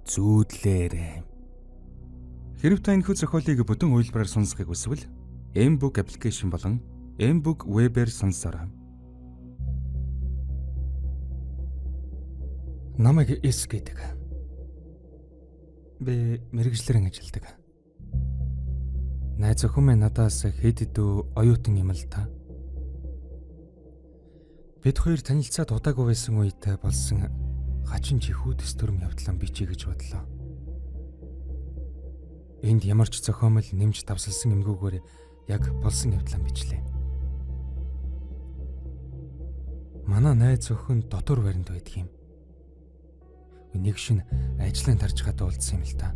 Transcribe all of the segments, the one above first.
Зүүдлээрэй. Хэрв та энэхүү зохиолыг бүтэн хувилбараар сонсохыг хүсвэл mBook application болон mBook web-ээр сонсоорой. Намайг С гэдэг. Би мэргэжлэрэн ажилладаг. Найз охин минь надаас хэд хэдүү оюутан юм л та. Бид хоёр танилцаад удаагүй байсан үед болсон хачин чихүү төстөрм явдлаа бичье гэж бодлоо. Энд ямар ч зохиомл нэмж давсалсан эмгүүгээр яг болсон явдлаа бичлээ. Манай найз охин дотор баринд байдаг юм. Нэг шин ажлын таржгаад уулзсан юм л та.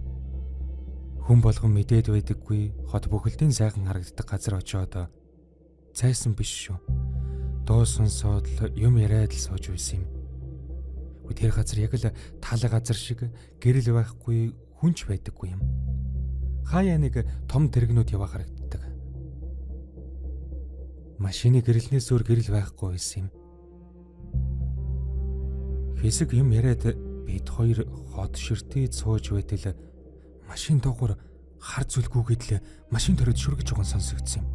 Хүн болгон мэдээд байдаггүй хот бүхэлдийн сайхан харагддаг газар очиод цайсан биш шүү. Дуу сонсоод л юм яриад л сууж байсан юм. Тэр газар яг л тал газар шиг гэрэл байхгүй хүн ч байдаггүй юм. Хаяа нэг том тэрэгнүүд яваа харагддаг. Машины гэрэлнээс өөр гэрэл байхгүй байсан юм. Хэсэг юм яриад бид хоёр хот ширтээд сууж байтал машин доогуур хар зүлгүүгээд л машин төрөд шүргэж байгаа сонсогдсон юм.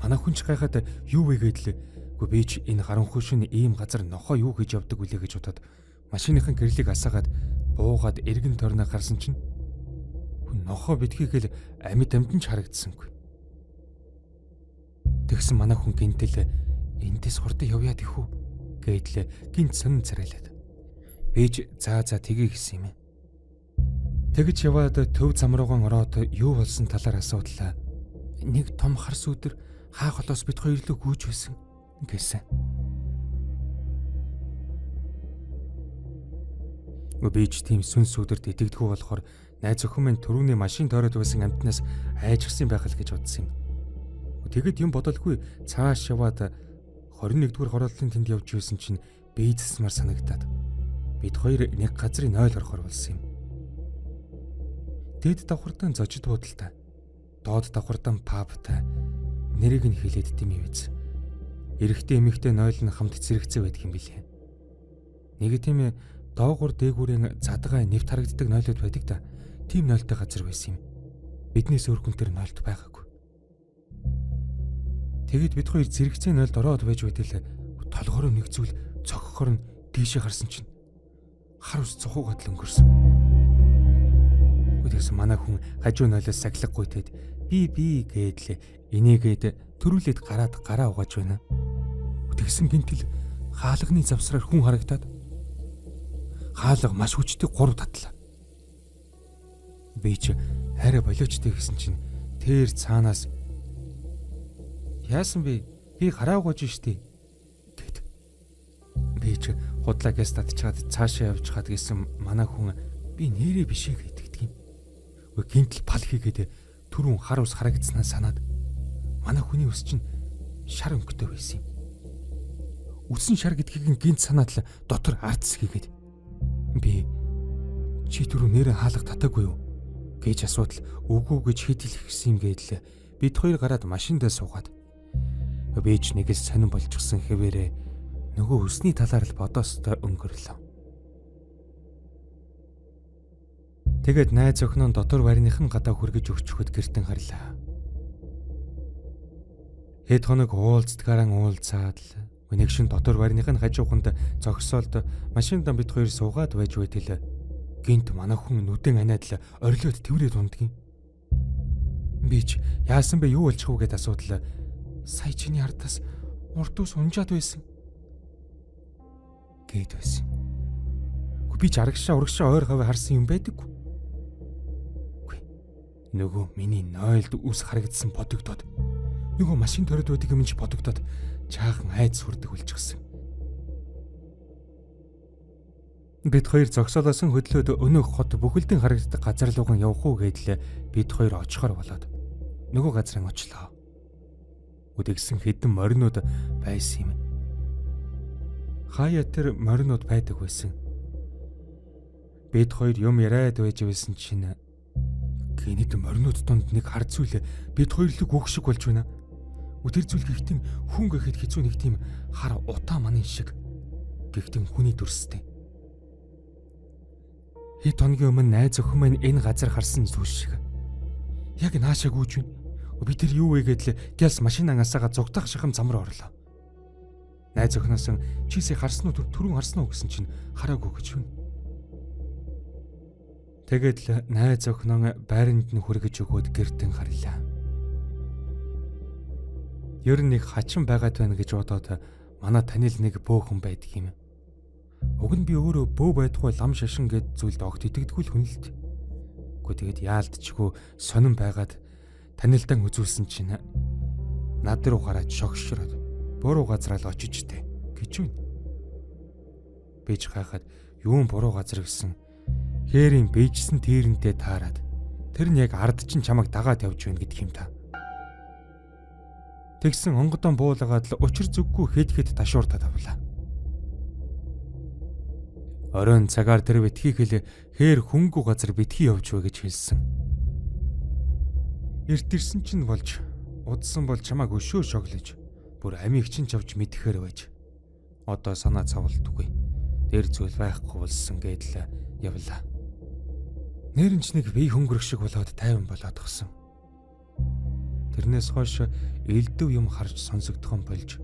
Манай хүн ч гайхаад юу вэ гэдэл үгүй би ч энэ харанхуй шин ийм газар нохоо юу хийж явдаг вүлээ гэж бодоод машиныхын гэрлийг асаагаад буугаад эргэн тойрноо гарсан чинь нохоо битгийгэл амьд амьд нь ч харагдсангүй. Тэгсэн манай хүн гинтэл эндээс хурдан явъя тэхүү гэдэл гинт сонин царайлаад. Бэж заа тгий гэсэн юм. Тэгж яваад төв зам руугаан ороод юу болсон талаар асуудлаа. Нэг том хар сүдэр хаа холоос бид хоёр лөө гүйж байсан гэсэн. Би ч тийм сүн сүдэрт итгэдэггүй болохоор найз охин минь түрүүний машин тойроод байсан амьтнаас айжчихсан байх л гэж бодсон юм. Тэгэд юм бодолгүй цааш яваад 21-р хорооллын тэнд явж байсан чинь бийзсмаар санагдаад бид хоёр нэг газрын 0 орохоор болсон юм. Дээд давхардан зожид буудалтай, доод давхардан пабтай нэрийг нь хэлээд дим юм биз. Эрэгтэй эмэгтэй 0 нь хамт зэрэгцээ байдаг юм билээ. Нэг тийм доогуур дээгүүрийн задгай нэвт харагддаг 0-ууд байдаг да. Тийм 0-тай газар байсан юм. Биднээс өөр хүн тэр 0-д байгаагүй. Тэгэд бид хоёр зэрэгцээ 0-д ороод байж байтал толгороо нэг зүйл цогхохоор нь дээшээ гарсан чинь хар ус цухуугаад л өнгөрсөн. Тэгсэн манай хүн хажуу 0-оос сахилгагүй тэд би гэдэл энийгээд төрүүлээд гараад гараа угааж байна. Тэгсэн гинтэл хаалганы завсраар хүн харагдаад хаалга маш хүчтэй 3 татлаа. Би ч хайраа болиочтой гэсэн чинь тэр цаанаас яасан бэ? Би гараа угааж штэ гэд. Би ч худлаа гэс татчаад цаашаа явж хаад гэсэн манай хүн би нэрээ бишээ гэдэгдэг юм. Гинтэл пал хийгээд түрүүн хар ус харагдсанаа санаад манай хүний ус чинь шар өнгөтэй байсан юм. Үсэн шар гэдгийг нь гинт санаад л дотор ардс хийгээд би чи түрүү нэрээ хаалга татаагүй юу гэж асуудал үгүй гэж хэдэл ихсэн юм гэдэл бид хоёр гараад машиндаа суугаад би ч нэг л сонин болчихсон хэвээрээ нөгөө өсний талаар л бодоостой өнгөрлөө. Тэгээд найз охин нь дотор барных нь гадаа хүргэж өгчөхөд гэртэн харлаа. Хэд хоног уулздгаараа уулзаад л нэг шин дотор барных нь хажууханд зогсоолд машиндаа бид хоёр суугаад байж байтал гинт манай хүн нүдэн аниад л орилоод тэврээд ундгийн. Би ч яасан бэ юу болчих вэ гэд асуудал сая чиний ардаас урдуус унжаад байсан гэд байсан. Би ч арагшаа урагшаа ойр хавь харсан юм байдаггүй. Нөгөө миний 0-д үс харагдсан бодогдоод нөгөө машин төрөд байдаг юм чи бодогдоод жаахан айц сүрдэг болчихсон. Бид хоёр зогсоолоос нь хөдлөөд өнөөх хот бүхэлдэн харагддаг газар руугаан явах уу гэдэл бид хоёр очихоор болоод нөгөө газрын очлоо. Үдэгсэн хэдэн моринууд байсан юм. Хаяа тэр моринууд байдаг байсан. Бид хоёр юм яриад байж байсан чинь гинэт моринууд донд нэг хар зүйл бид хоёрлыг гүөх шиг болж байна. Тэр зүйл гихтэн хүн гэхэд хэцүү нэг тийм хар утаа манын шиг гихтэн хүний дүрстэй. Хэд хоногийн өмнө найз охин маань энэ газар харсан зүйл шиг. Яг наашаа гүйж байна. Би тэр юу вэ гэдэл гялс машин ангасаага зугтаах шахам зам руу орлоо. Найз охиноос чи сая харсан уу, түрүүн харсан уу гэсэн чинь хараагүй гэж байна. Тэгээд л найз охиноо байранд нь хүргэж өгөөд гэртэн харлаа. Ер нь нэг хачин байгаад байна гэж бодоод манай танил нэг бөөхөн байдаг юм. Уг нь би өөрөө бөө байдгүй лам шашин гэд зүйлд огт итгэдэггүй л хүн л дээ. Үгүй тэгээд яалтчгүй сонин байгаад танилдан үзүүлсэн чинь над руу гараад шогшроод буруу газраа л очиж тэ гэж байна. Би ч гайхаад юун буруу газар гэсэн хээрийн бийжсэн тэрэнтэй таарад тэр нь яг ард чинь чамайг дагаад явж байна гэдэг юм та. Тэгсэн онгодон буулгаад л учир зүггүй хэд хэд ташууртаа тавлаа. Оройн цагаар тэр битгий хэл хээр хөнгүү газар битгий явж бай гэж хэлсэн. Эрт ирсэн чинь болж удсан бол чамайг өшөө шоглож бүр амийг чинь чавж мэдэхээр байж. Одоо санаа цавлдаггүй. Тэр зүйл байхгүй болсон гэдэл явлаа. Нэрэнч нэг бие хөнгөрөх шиг болоод тайван болоод гисэн. Тэрнээс хойш элдв юм харж сонсогдхон болж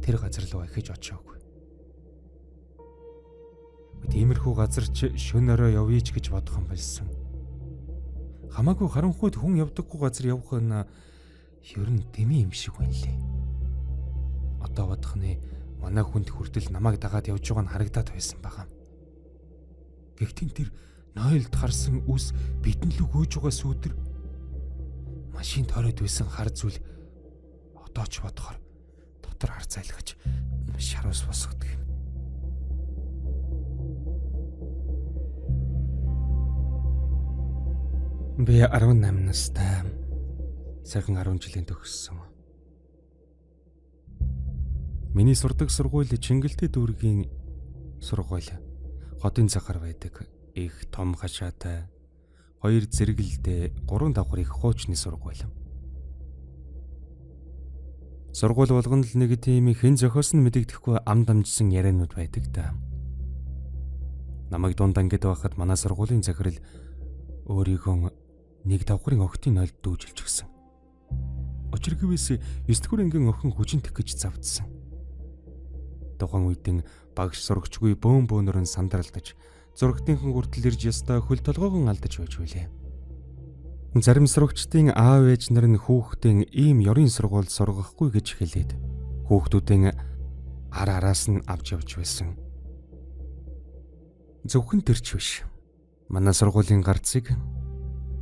тэр газар руу ахиж очиагүй. Тиймэрхүү газар ч шөн орой явъя ч гэж бодох юм болсон. Хамаагүй харанхуйд хүн явдаггүй газар явах нь ер нь дэмий юм шиг байна лээ. Одоо бодох нь манай хүнд хүртэл намайг дагаад явж байгаа нь харагдаад байсан байгаа. Гэхдээ тэр нойлд харсан үс бидэн лүү гүйж байгаа сүүдэр машин тойроод байсан хар зүйл одоо ч бодохоор дотор хар зайлгаж шаруус босгодог юм. Би 18 настай. Сайхан 10 жилийн төгссөн. Миний сурдаг сургууль Чингэлтэй дүүргийн сургууль. Хотын цагаар байдаг. Их том хашаатай, 2 зэрэгэлдээ, 3 давхар их хуучны сургууль. Сургууль болгоно л нэг тийм хэн зохиосон мэдэгдэхгүй ам дамжсан яриануд байдаг та. Намайг дунд ангид байхад манай сургуулийн захирал өөрийгөө нэг давхрын охтын нойлд дүүжилчихсэн. Учир гэвээс 9-р ангийн охин хүчинтэх гэж завдсан. Тухайн үедэн багш сурагчгүй бөөн бөөнөр нь сандралдаж, зурагтынхан хүртэл ирж ястаа хөл толгоогон алдаж байж билээ. Зарим сурагчдын аав ээж нар нь хүүхдийн ийм ёрын сургуульд сургахгүй гэж хэлээд хүүхдүүдийн ар араас нь авч явж байсан. Зөвхөн тэр ч биш. Манай сургуулийн гарцыг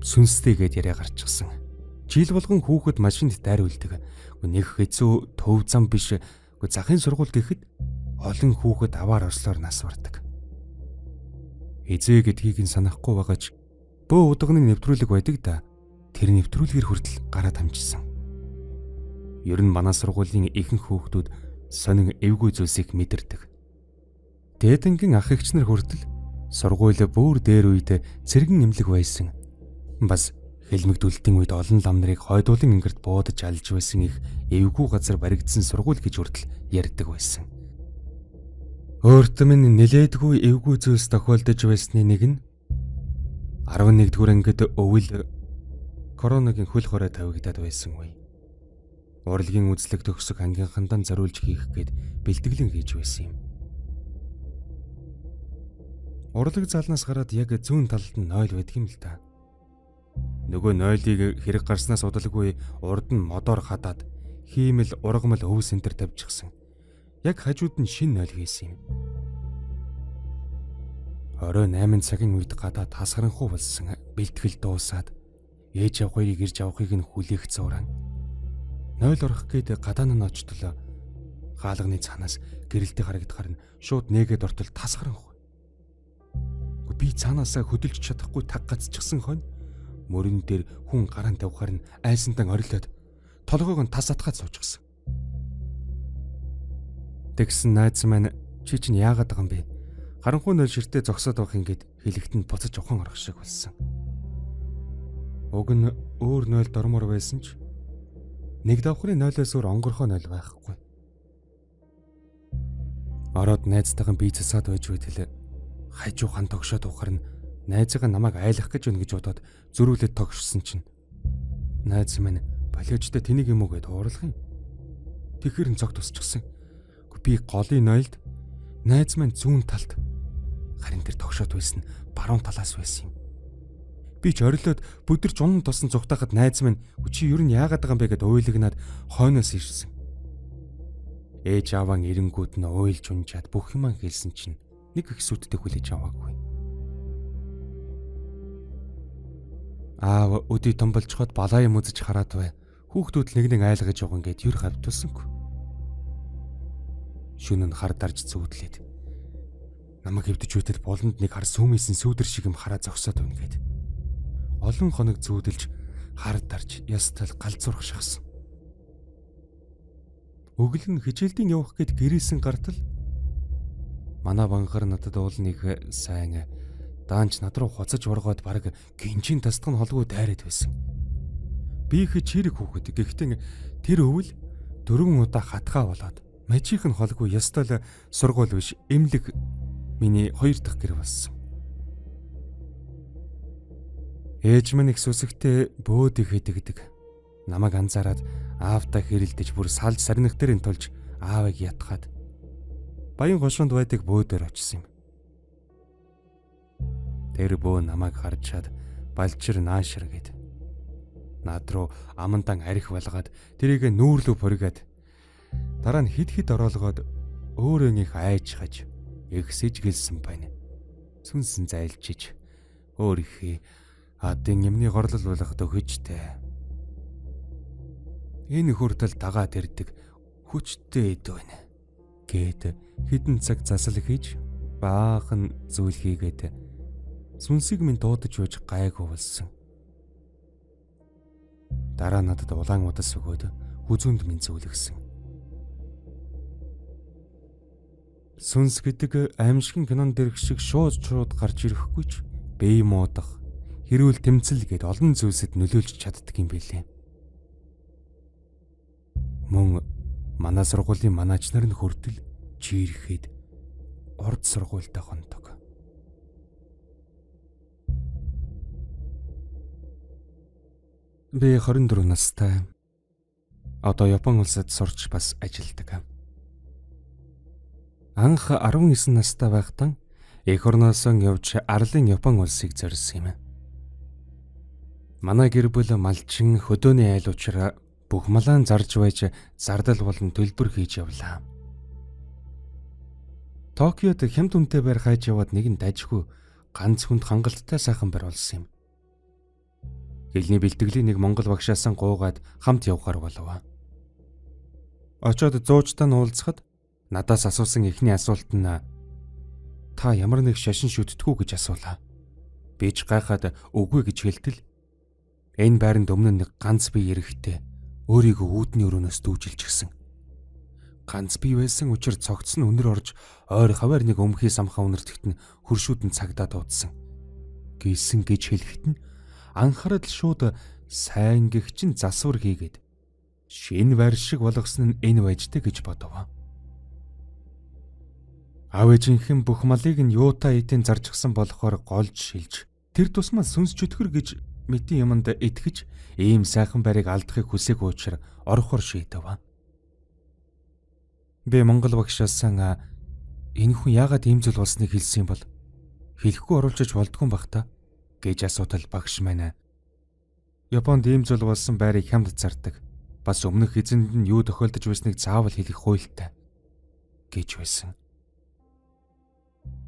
сүнстэй гэд яриа гарчихсан. Жил болгон хүүхэд машинд дайруулдаг. Нэг хэцүү төв зам биш. Захын сургууль гэхэд олон хүүхэд аваар орслоор нас бардаг. Эзээ гэдгийг нь санахгүй байгаа ч бөө удганы нэвтрүүлэг байдаг да. Тэр нэвтрүүлгээр хүртэл гараад хамжсан. Ер нь манай сургуулийн ихэнх хүүхдүүд сонин эвгүй зүйлсийг мэдэрдэг. Дээдэнгийн ах эгч нар хүртэл сургууль бүр дээр үед цэргэн эмнэлэг байсан. Бас хэлмэгдүүлэлтийн үед олон лам нарыг хойдуулын ангирт буудаж алж байсан их эвгүй газар баригдсан сургууль гэж хүртэл ярьдаг байсан. Өөрт минь нэлээдгүй эвгүй зүйлс тохиолдож байсны нэг нь 11-р ангид өвөл коронагийн хөл хорой тавигдаад байсан үе. Урлагийн үзлэг төгсөх ангийнхандаа зориулж хийх гээд бэлтгэлэн хийж байсан юм. Урлаг залнаас гараад яг зүүн талд нь 0 байдаг юм л та. Нөгөө 0-ыг хэрэг гарснаас удалгүй урд нь модоор хадаад хиймэл ургамал өв сентер тавьчихсан. Яг хажууд нь шин 0 хийсэн юм. Орой 8 цагийн үед гадаа тас харанхуй болсон. Бэлтгэл дуусаад ээж авах хоёрыг ирж авахыг нь хүлээх зууран. 0 орох гээд гадаа нь очтлоо. Хаалганы цаанаас гэрэлтэй харагдахаар нь шууд нээгээд ортол тас харанхуй. Би цаанаасаа хөдөлж чадахгүй таг гацчихсан хойно мөрөн дээр хүн гаран тавихаар нь айсантан орилоод толгойг нь тас атгаад суучихсан. Тэгсэн найз маань чи чинь яагаад байгаа юм бэ? Харанхуй нөл ширтээ зогсоод байх ингээд хэлэхэд нь буцаж ухаан орох шиг болсон. Уг нь өөр нойлд ормоор байсан ч нэг давхрын нойлоос өөр онгорхоо нойл байхгүй. Ороод найзтайхан бие засаад байж байтал хажуу хан тогшоод ухаар нь Найзынхаа намайг айлах гэж байна гэж бодоод зөрүүлээд тогшсон чинь найз минь болиожтой тэнийг юм уу гэд уурлах юм. Тэгэхэр нь цог тусчихсан. Би голын нойлд, найз минь зүүн талд, харин тэр тогшоод байсан нь баруун талаас байсан юм. Би ч орилоод бүдэрч унан тосон зүгтахад найз минь чи ер нь яагаад байгаа юм бэ гэд уйлагнаад хойноос ирсэн. Ээж ааван эренгүүд нь уйлж унжаад бүх юмаа хэлсэн чинь нэг их сүттэй хүлээж аваагүй. Аав өдий том болцоход балаа юм үзэж хараад бай. Хүүхдүүд л нэг нэг айлгаж явган гэд юр хавтулсангүй. Шүн нь хар дарж зүүдлээд намайг эвдэж үтэл болонд нэг хар сүмээсэн сүүдэр шиг юм хараа зогсоод байна гэд. Олон хоног зүүдэлж хар дарж ястал галзуурах шахсан. Өглөн нь хичээлдийн явах гэд гэрээсэн гартал манай банхар надад уул нэг сайн даанч над руу хуцаж ургаад бараг гинжийн тасдах нь холгүй дайраад байсан. Би их чирэг хүүхэд. Гэхдээ тэр өвөл 4 удаа хатгаа болоод мажийнх нь холгүй ястал сургууль биш эмнэлэг миний 2 дахь гэр болсон. Ээж минь их сүсэгтэй бөөд их хийдэгдэг. Намайг анзаараад аавтаа хэрэлдэж бүр салж сарних дээр нь тулж аавыг ятгаад баян хошуунд байдаг бөөдөр очсон юм. Тэр бөө намайг харчаад балжир наашир гэд. Над руу амандан арх балгаад тэрийг нүүрлүү пургаад дараа нь хид хид ороолгоод өөрөө их айж хаж ихсэж гэлсэн байна. Сүнсэн зайлчиж өөр ихээ адын юмны горлол болгох дөхөжтэй. Энэ хүртэл дагаад ирдэг хүчтэй эд байна. Гэт хідэн цаг засал хийж баахан зүйл хийгээд сүнсийг минь дуудаж байж гайгүй болсон. Дараа надад улаан удас өгөөд хүзүүнд минь зөвлөгсөн. Сүнс гэдэг аимшигын кинон дэрх шиг шууд гарч ирэхгүй ч бие муудах, хэрүүл тэмцэл гэд олон зүйлсэд нөлөөлж чаддаг юм билээ. Мөн манай сургуулийн манаач нар нь хүртэл чийрэхэд урд сургуультай хондог. Би 24 настай. Одоо Япон улсад сурч бас ажилладаг. Анх 19 настай байхдаа эх орноос явж арлын Япон улсыг зорьсон юм. Манай гэр бүл малчин хөдөөний айл учраа бүх малаа зарж байж зардал болон төлбөр хийж явлаа. Токиод хямд үнэтэй байр хайж яваад нэгэн дажгүй ганц хүнд хангалттай сайхан байр олсон юм. Хэлний бэлтгэлийн нэг монгол багшаасан гуугаад хамт явхаар болов. Очоод зуучтай нь уулзахад надаас асуусан эхний асуулт нь та ямар нэг шашин шүтдэггүй гэж асуулаа. Би ч гайхаад үгүй гэж хэлтэл энэ байранд өмнө нэг ганц бие эрэхтэй өөрийгөө үүдний өрөөнөөс дүүжилчихсэн. Ганц бие байсан учир цогц нь өнөр орж ойр хаваар нэг өмхий самхаа үнэртэхт нь хөршүүд нь цагдаа дуудсан. Гэлсэн гэж хэлэхэд нь анхаарал шууд сайн гихчин засвар хийгээд шинэ байр шиг болгосон нь энэ байжтэй гэж бодов. Аав ээжийнхэн бүх малыг нь юутай эдийн заржчихсан болохоор голж шилж тэр тусмаа сүнс чөтгөр гэж мэтийн юмд итгэж ийм сайхан байрыг алдахыг хүсээгүй учраа орохоор шийдэв. Би монгол багшаасан энэ хүн яагаад ийм зүйл болсныг хэлсэн юм бол хэлэхгүй оруулчих болдгүй юм бах та гэж асуудал багш маань. Японд ийм зүйл болсон байрыг хямд зардаг. Бас өмнөх эзэнд нь юу тохиолдож байсныг заавал хэлэх хуйлтай гэж байсан.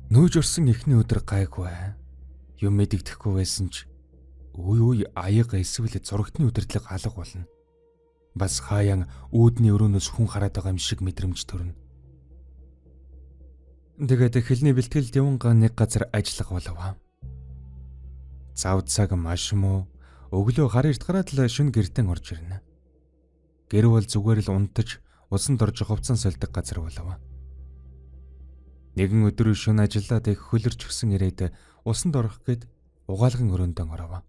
Нүүж орсон эхний өдөр гайгүй. Юм мэдэгдэхгүй байсан ч үе үе аяга эсвэл зурагтны удирдлага алга болно. Бас хаяан үүдний өрөөнөөс хүн хараад байгаа юм шиг мэдрэмж төрнө. Тэгээд хэлний бэлтгэлд явангаа нэг газар ажиллах болов. Зав цаг маш муу. Өглөө хар эрт гараад л шүн гэртэн орж ирнэ. Гэр бол зүгээр л унтаж усанд орж хувцсан сольдог газар болов. Нэгэн өдөр шүн ажиллаад их хөлөрч гисэн ирээд усанд орох гээд угаалгын өрөөндөө оров.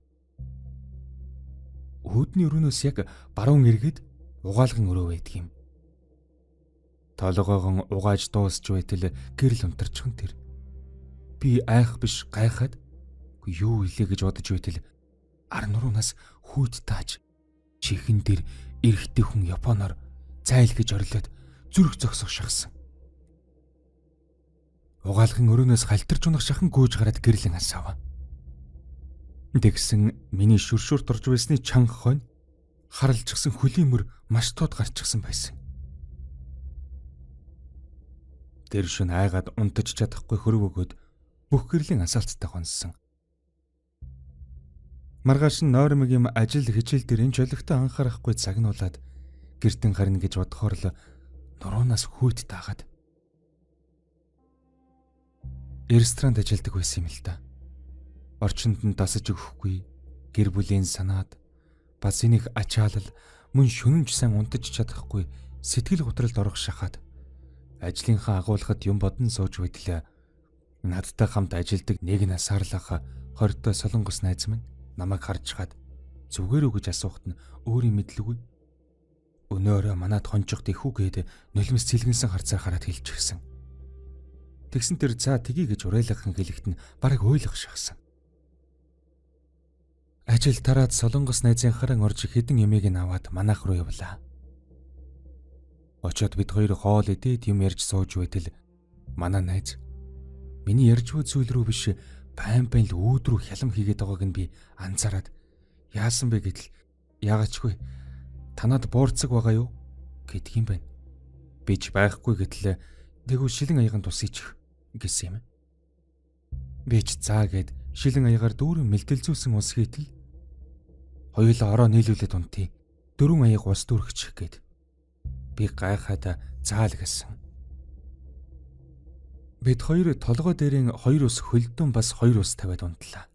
Үүдний өрөөнөөс яг баруун эргээд угаалгын өрөө байдаг юм. Толгоогон угааж дуусч байтал гэрэл унтарчхан тэр. Би айх биш гайхаад Юу илээ гэж бодож байтал ар нуруунаас хүүт тааж чихэн дээр эрэгтэй хүн Японоор зайл гэж орилоод зүрх зогсох шахсан. Угаалгын өрөөнөөс халтарч унах шахан гүйж гараад гэрлэн асаав. Тэгсэн миний шүршүрт орж байсны чанга хонь харалжчихсан хөлийн мөр маш тод гарчихсан байсан. Тэр шөнө айгаад унтаж чадахгүй хөрөв өгөөд бүх гэрлийн асаалттай хонссон. Маргааш нь нойрмог юм ажил хичээл дээр энэ чөлөгтөө анхаарахгүй цагнуулаад гэртэн гарна гэж бодохоор л нуруунаас хүүт таагаад ресторанд ажилладаг байсан юм л да. Орчинд нь дасаж өгөхгүй, гэр бүлийн санаад, бас энийх ачаалал мөн шүнэмж сайн унтаж чадахгүй сэтгэл готролд орох шахаад ажлынхаа агуулгад юм бодон сууж байдлаа. Надтай хамт ажилдаг нэг насаарлах 20-той солонгос найз минь намайг харж хаад зүгээр үү гэж асуухад нь өөрийн мэдлгүй. Өнөөрөө манад хонжохт ихүү гээд нулимс цэлгэнсэн харцаар хараад хэлчихсэн. Тэгсэн тэр за тгий гэж уриалгахан хэлэхэд нь бараг уйлах шахсан. Ажил тараад солонгос найзынхаараа орж хэдэн ямиг нь аваад манайх руу явлаа. Очоод бид хоёр хоол идээд юм ярьж сууж байтал манай найз миний ярьж буй зүйл рүү биш байн байн л үүд рүү хялам хийгээд байгааг нь би анзаараад яасан бэ гэтэл яагаачгүй танад буурцаг байгаа юу гэдэг юм байна. Би ч байхгүй гэтэл тэгвэл шилэн аяган тусъя гэсэн юм. Би ч заа гэд шилэн аягаар дүүрэн мэлдэлзүүлсэн ус хийтэл хоёулаа ороо нийлүүлээд унтъя. 4 аяг ус дүүргчих гээд. Би гайхаад заал гэсэн. Бид хоёр толгой дээрэн 2 ус хөлдөн бас 2 ус тавиад унтлаа.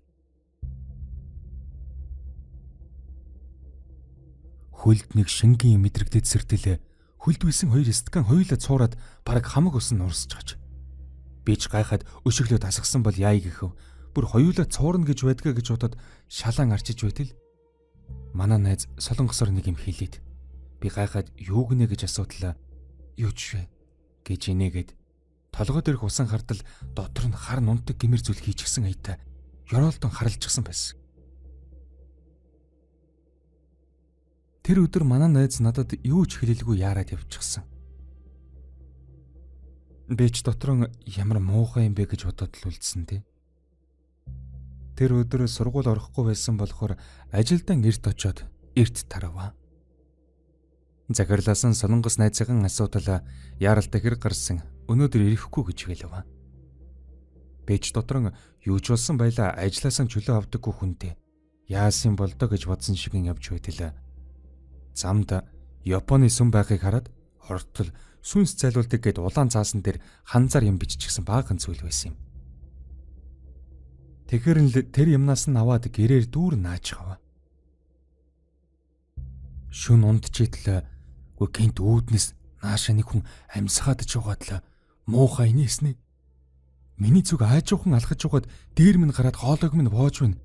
Хөлд нэг шингэн мэдрэгдээд сэртэл хөлд байсан 2 стакан хоёулаа цуураад бараг хамаг ус нь урсчихаж. Би ч гайхаад өшөглөө тасгсан бол яа гэхэв. Бүр хоёулаа цуурна гэж байдгаа гэж бодоод шалаан арчиж байтал манай найз солонгосоор нэг юм хэлээд би гайхаад юу гинэ гэж асуудлаа. Юу ч вэ гэж инээгээд толгой дээрх усан хардал дотор нь хар нунтаг гэмээр зүйл хийчихсэн аятай ёроолдон харалжчихсан байсан. Тэр өдөр манай найз надад юу ч хэлэлгүй яарад явчихсан. Би ч дотроо ямар муухай юм бэ гэж бодоод л үлдсэн тий. Тэр өдөр сургууль орохгүй байсан болохоор ажилдаа эрт очоод эрт тараваа. Захирлаасан солонгос найзынхан асуудал яаралтай хэр гарсан өнөөдөр ирэхгүй гэж хэлв. Би ч дотроо юу ч болсон байлаа ажилласаа чөлөө авдаггүй хүнтэй яасан болдоо гэж бодсон шиг явж байтал. Замд Японы сүм байхыг хараад хортол сүнс зайлуулдаг гэд улаан цаасан дээр ханзаар юм биччихсэн баахан зүйл байсан юм. Тэгэхэр нь л тэр юмнаас нь аваад гэрээр дүүр наачхав. Шүн унтчихтэл үгүй гинт үүднээс нааша нэг хүн амьсгаад ч угаад л муухай инээснэ. Миний зүг аажуухан алхаж угаад дээр минь гараад хоолойг минь боож байна.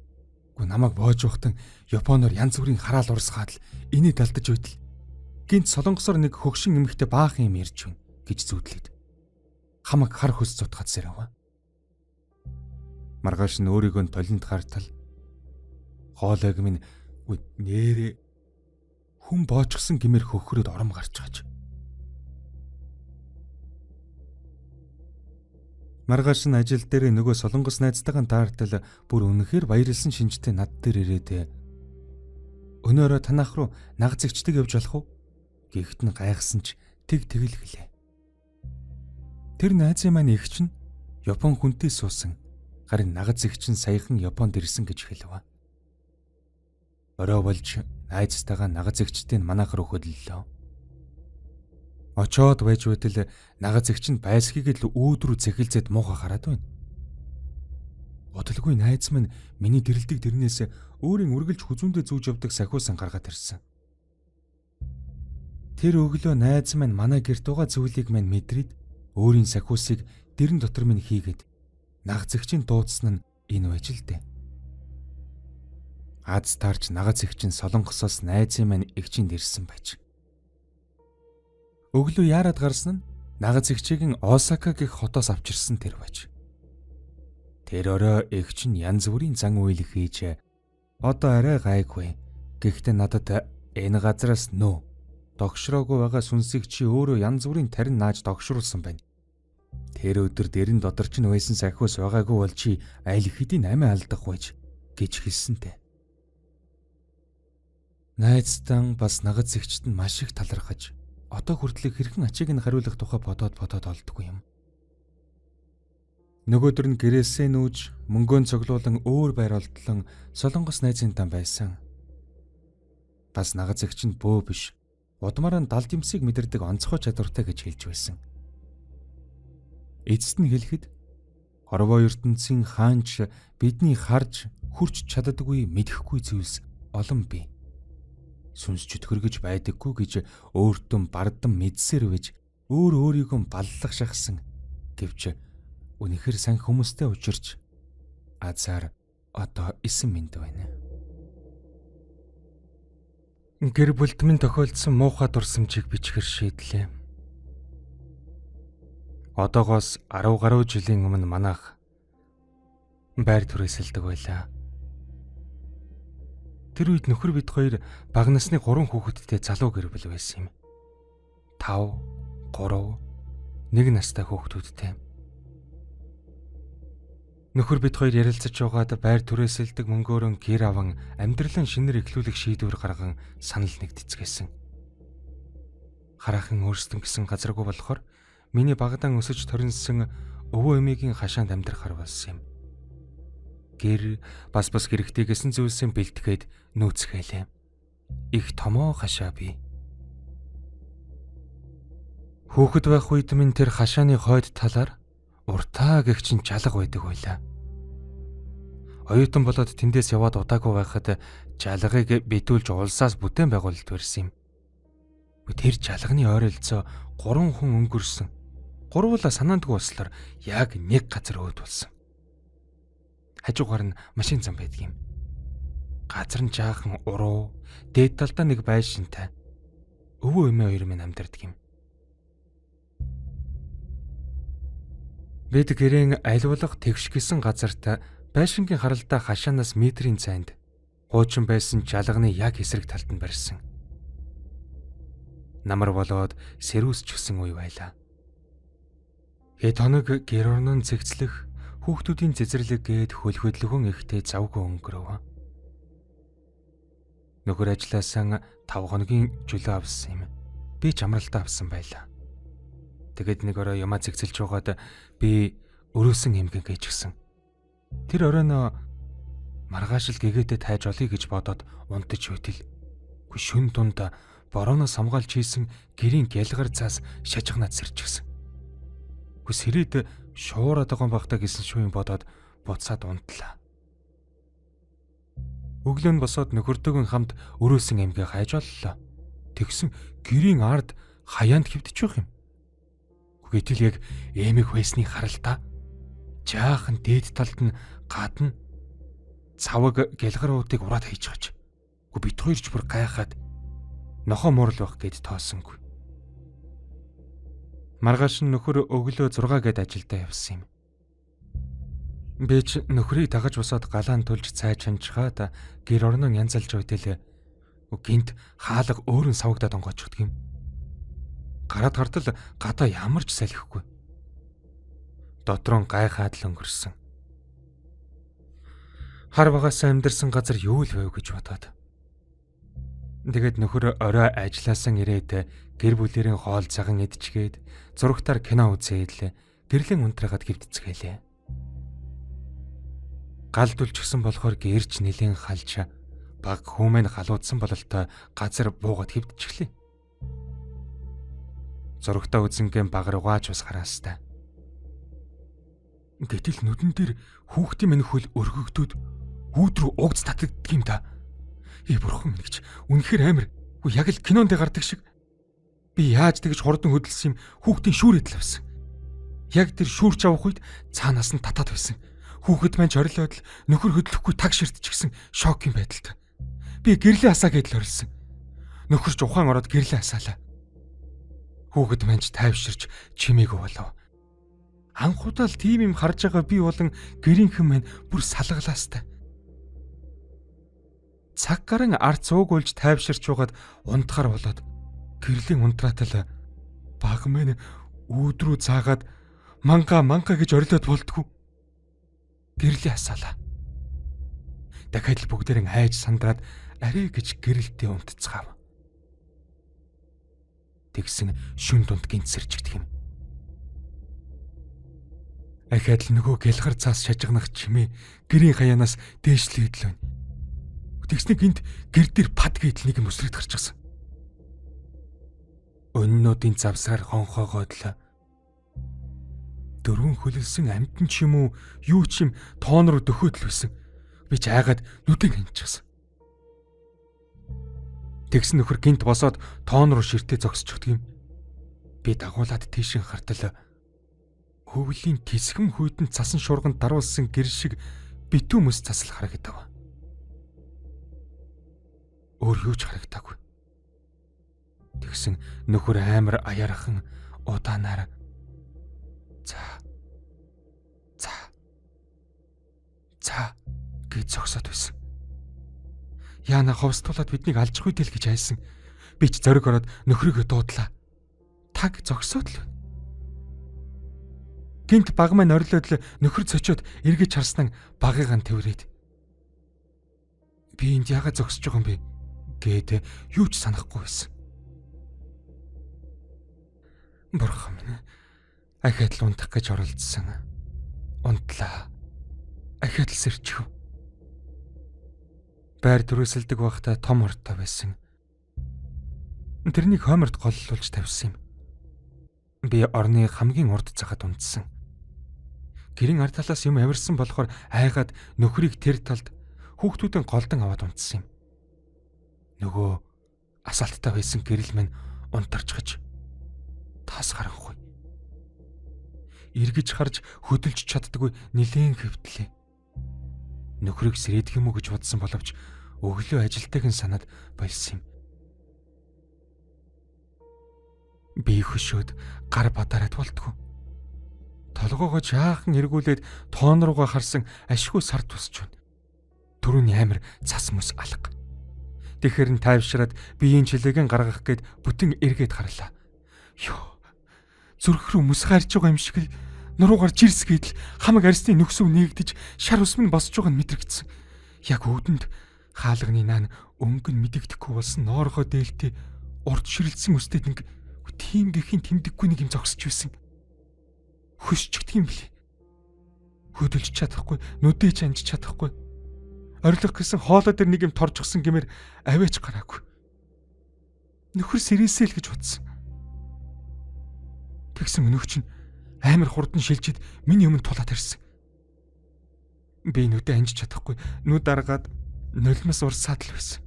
Үгүй намайг боож явахтан Японоор янз бүрийн хараал урсгаад л инээ далдаж байтал гинт солонгосоор нэг хөгшин эмэгтэй баахан юм ярьж байна гэж зүудлээд хамаг хар хөс зутгаад сэрэв. Маргааш нь өөрийгөө толинд гартал хоолойг минь нэрээ хүн боочсон гэмээр хөхрөөд ором гарч гаж. Маргааш нь ажил дээр нөгөө солонгос найзтайгаа таартал бүр үнэхээр баярлсан шинжтэй над дээр ирээд өнөөрөө танах руу нагцэгчдэг явж болох уу? Гэхдээ нь гайхсан ч тэг тэгэл гэлээ. Тэр найзын маань эгч нь Япон хүнтэй суусан. Харин нагаз эгч нь саяхан Японд ирсэн гэж хэлв. Орой болж найзтайгаа нагаз эгчтэй нь манайх руу хөдлөлөө. Очоод байж байтал нагаз эгч нь байсхийг л үүд рүү цэхэлзээд муухай хараад байна. Удалгүй найз минь миний дэрэлдэг дэрнээс өөрийн үргэлж хүзүүндээ зүүж явдаг сахиусан гаргаад ирсэн. Тэр өглөө найз минь манай гэрт байгаа зүйлийг минь мэдрээд өөрийн сахиусыг дэрэн дотор минь хийгээд нагаз эгчийн дуудсан нь энэ байж л дээ. Аз таарч нагаз эгч нь солонгосоос найзын минь эгчинд ирсэн байж. Өглөө яарад гарсан нь нагаз эгчийг Осака гэх хотоос авчирсан тэр байж. Тэр орой эгч нь янз бүрийн зан үйл хийж одоо арай гайгүй. Гэхдээ надад энэ газраас нөө. Догшроогүй байгаа сүнсийг чи өөрөө янз бүрийн тарин нааж догшруулсан байна. Тэр өдөр дэрэн дотор ч байсан сахиус байгаагүй бол чи аль хэдийн амиа алдах байж гэж хэлсэнтэй. Найзтан бас нагад зэгчт нь маш их талархаж одоо хүртлэх хэрхэн ачийг нь хариулах тухай бодоод олдгүй юм. Нөгөөдөр нь гэрээсээ нүүж мөнгөө цоглуулан өөр байр олдлон Солонгос найзын тан байсан. Бас нагад зэгч нь бөө биш. Удмаараа нь далд юмсыг мэдэрдэг онцгой чадвартай гэж хэлж байсан. Эцэст нь хэлэхэд хорвоо ертөнцийн хаанч бидний харж хүрч чаддаггүй мэдэхгүй зүйлс олон бий. Сүнс чөтгөр гэж байдаггүй гэж өөртөө бардам мэдсээр байж өөр өөрийгөө баллах шахсан гэвч үнэхэр сан хүмүүстэй учирч азар одоо эсэн мэнд байна. Гэр бүлд минь тохиолдсон муухай дурсамжийг бичгэр шийдлээ. Одоогоос 10 гаруй жилийн өмнө манайх байр түрээсэлдэг байлаа. Тэр үед нөхөр бид хоёр бага насны 3 хүүхэдтэй залуу гэр бүл байсан юм. 5, 3, 1 настай хүүхдүүдтэй. Нөхөр бид хоёр ярилцаж байгаад байр түрээсэлдэг мөнгөөрөө гэр аван амьдралын шинээр эхлүүлэх шийдвэр гарган санал нэгтцгээсэн. Хараахан өөрсдөн гэсэн газаргүй болохоор миний багадан өсөж торинсон өвөө эмээгийн хашаанд амьдрахар болсон юм. Гэр бас хэрэгтэй гэсэн зүйлсээ бэлтгээд нүүцгээлээ. Их томоо хашаа бий. Хүүхэд байх үед минь тэр хашааны хойд талаар уртаа гэх чинь жалга байдаг байлаа. Оюутан болоод тэндээс яваад удаагүй байхад жалгыг битүүлж улсаас бүтээн байгуулалт барьсан юм. Тэр жалганы ойролцоо 3 хүн өнгөрсөн. Гурвуулаа санаандгүй болслоор яг нэг газар өөд болсон. Хажуугаар нь машин зам байдаг юм. Газар нь жаахан уруу, дээд талдаа нэг байшинтай. Өвөө эмээ хоёр минь амьдардаг юм. Бид гэрэн альвалга тэгш гисэн газарт байшингийн харалдаа хашаанаас метрийн зайд хуучин байсан жалганы яг эсрэг талд нь барьсан. Намар болоод сэрүүсчихсэн үе байлаа. Хэд хоног гэр орнон цэгцлэх, хүүхдүүдийн цэцэрлэг гээд хөл хөдлөгөн ихтэй завгүй өнгөрөв. Нөхөр ажилласаа 5 хоногийн чөлөө авсан юм. Би ч амралтаа авсан байлаа. Тэгээд нэг орой юмаа цэгцэлж байгаад би өрөөсөн эмгэн гэжгсэн. Тэр оройноо маргааш л гэгээдээ тайж олъё гэж бодоод унтаж байтал. Үгүй шүн дунд борооноос хамгаалж хийсэн гэрийн гялгар цаас шажигнаад сэрчихсэн. Үгүй сэрээд шуураад байгаа юм байх та гэсэн шүү юм бодоод буцаад унтлаа. Өглөө нь босоод нөхөртөөгөн хамт өрөөсөн эмгээ хайж оллоо. Тэгсэн гэрийн ард хаяанд хэвдэж байх юм. Гэтэл яг эмэг байсныг харалтаа. Жаахан дээд талд нь гадна цаваг гялгар уутыг ураад хийчихэж. Үгүй бит хоёр ч бүр гайхаад нохоо муурал байх гэд тоосонгүй. Маргааш нь нөхөр өглөө 6 гэд ажилдаа явсан юм. Би ч нөхрийг дагаж босоод галаан тулж цай чанчгаад гэр орноо янзалж байтал гинт хаалга өөрөн савагдаад онгоочдөг юм. Гараад гартал гадаа ямар ч салхихгүй. Дотроо гайхаад л өнгөрсөн. Хар багасаа амьдарсан газар юу л байв гэж бодоод. Тэгээд нөхөр орой ажиллаасан ирээд гэр бүлэрийн хоол цаган идчихээд зурагтаар кино үзээд л гэрлэн унтраагаад гівтцгээлээ. Гал дүлжгсэн болохоор гэрч нэлэн халж баг хүмүүн халуудсан бололтой газар буугаад хөвдчихлээ. Зурагтаа үзэнгийн баг руугаач бас хараастай. Гэтэл нүдэн дээр хүүхдийн минь хөл өргөгдөөд үүд рүү угц татагддаг юм та. Ээ бурхан минь гэж үнэхээр амар. Яг л кинонд гардаг шиг. Би яаж тэгж хурдан хөдөлсөн юм хүүхдийн шүүрээд л авсан. Яг тэр шүүрч авах үед цаанаас нь татаад байсан. Хүүхэд маань чорилоод л нөхөр хөдлөхгүй таг ширтчихсэн шокийн байдалтай. Би гэрлээ асаа гэдэл орилсон. Нөхөрч ухаан ороод гэрлээ асаалаа. Хүүхэд маань ч тайвширч чимээгүй болов. Анх удаа л тийм юм харж байгаа би болон гэрийнхэн маань бүр салгалаастай. Цаг гарan ард цууг үлж тайвширч угаад унтахар болоод гэрлийн унтраатал баг мэн үүд рүү заагаад манга манга гэж орилоод болдгоо. Гэрлийн асаалаа. Дахиад л бүгдээрэн айж сандраад арай гэж гэрэлтэй унтцгаав. Тэгсэн шүн дунд гинт сэрчигдэх юм. Ахиад л нөгөө гялгар цаас шажигнах чимээ гэрийн хаяанаас дээшлээд л байна. Тэгсний гинт гэр дээр пад гэдэл нэг юм өсрээд гарчихсан. Өннүүдийн завсраар хонхоогоод л дөрвөн хөлөлсөн амьтан ч юм уу юу ч юм тоон руу дөхөөд л байсан. Би ч айгаад нүдэн хянчихсан. Тэгсэн нөхөр гинт босоод тоон руу ширтээ зогсчихдөг юм. Би дагуулад тийшин хартал хөвлийн тисгэм хүйтэн цасан шуурганд даруулсан гэр шиг битүү мөс цасал харагдав. Өөр юу ч харагдаагүй. Тэгсэн нөхөр амар аярхан удаанаар за за за гэж зогсоод байсан. Яна ховстуулаад биднийг алжих үйл гэж айсан. Би ч зориг ороод нөхрийгөө дуудлаа. Таг зогсоод л байна. Гинт баг маань орилоод л нөхөр цочоод эргэж харснан багыгаа тэврээд. Би энд яагаад зогсож байгаа юм бэ гээд юу ч санахгүй байсан. Бурхан минь, ахиад л унтах гэж оролдсон. Унтлаа. Ахиад л сэрчихв. Байр түрээсэлдэг байхдаа том ортой байсан. Тэрнийг хойморт голлуулж тавьсан юм. Би орны хамгийн урд цагаад унтсан. Гэрийн ард талаас юм авирсан болохоор айгаад нөхрийг тэр талд хүүхдүүдэн голдон аваад унтсан юм. Нөгөө асаалттай байсан гэрэл минь унтарчгаж тас харанхуй. Эргэж харж хөдөлж чаддаггүй нилээн хэвтлээ. Нөхрийг сэрээдэх юм уу гэж бодсон боловч өглөө ажилтайг нь санаад болсон юм. Би хөшөөд гар бадараад болтгоо. Толгоогоо жаахан эргүүлээд тоон руугаа харсан ашгүй сар тусч байна. Төрөний амир цас мөс алга. Тэгэхэр нь тайвшраад биеийн чилээгэн гаргах гээд бүтэн эргээд харлаа. Йоо. Зүрх рүү мөс гарч байгаа юм шиг л нуруугаар жирс гэдэл хамаг арьсны нөхсөв нээгдэж шар ус минь босож байгаа нь мэдрэгдсэн. Яг өвдөнд хаалганы наан өнгө нь мэдэгдэхгүй болсон ноорхоо дээлтэй урд ширэлдсэн өстэй нэг тийм гэхийн тэмдэггүй нэг юм зогсож байсан. Хөшчихдөг юм блэ. Хөдөлж чадахгүй, нүдээ ч анж чадахгүй. Орилох гэсэн хоолой дээр нэг юм торжчихсан гэмээр авээч гараагүй. Нөхөр сэрээсэй л гэж бодсон. Тэгсэн өнөөх чинь амар хурдан шилжиж миний өмнө тулаад ирсэн. Би нүдээ анж чадахгүй, нүд даргаад нулимс урсаад л байсан.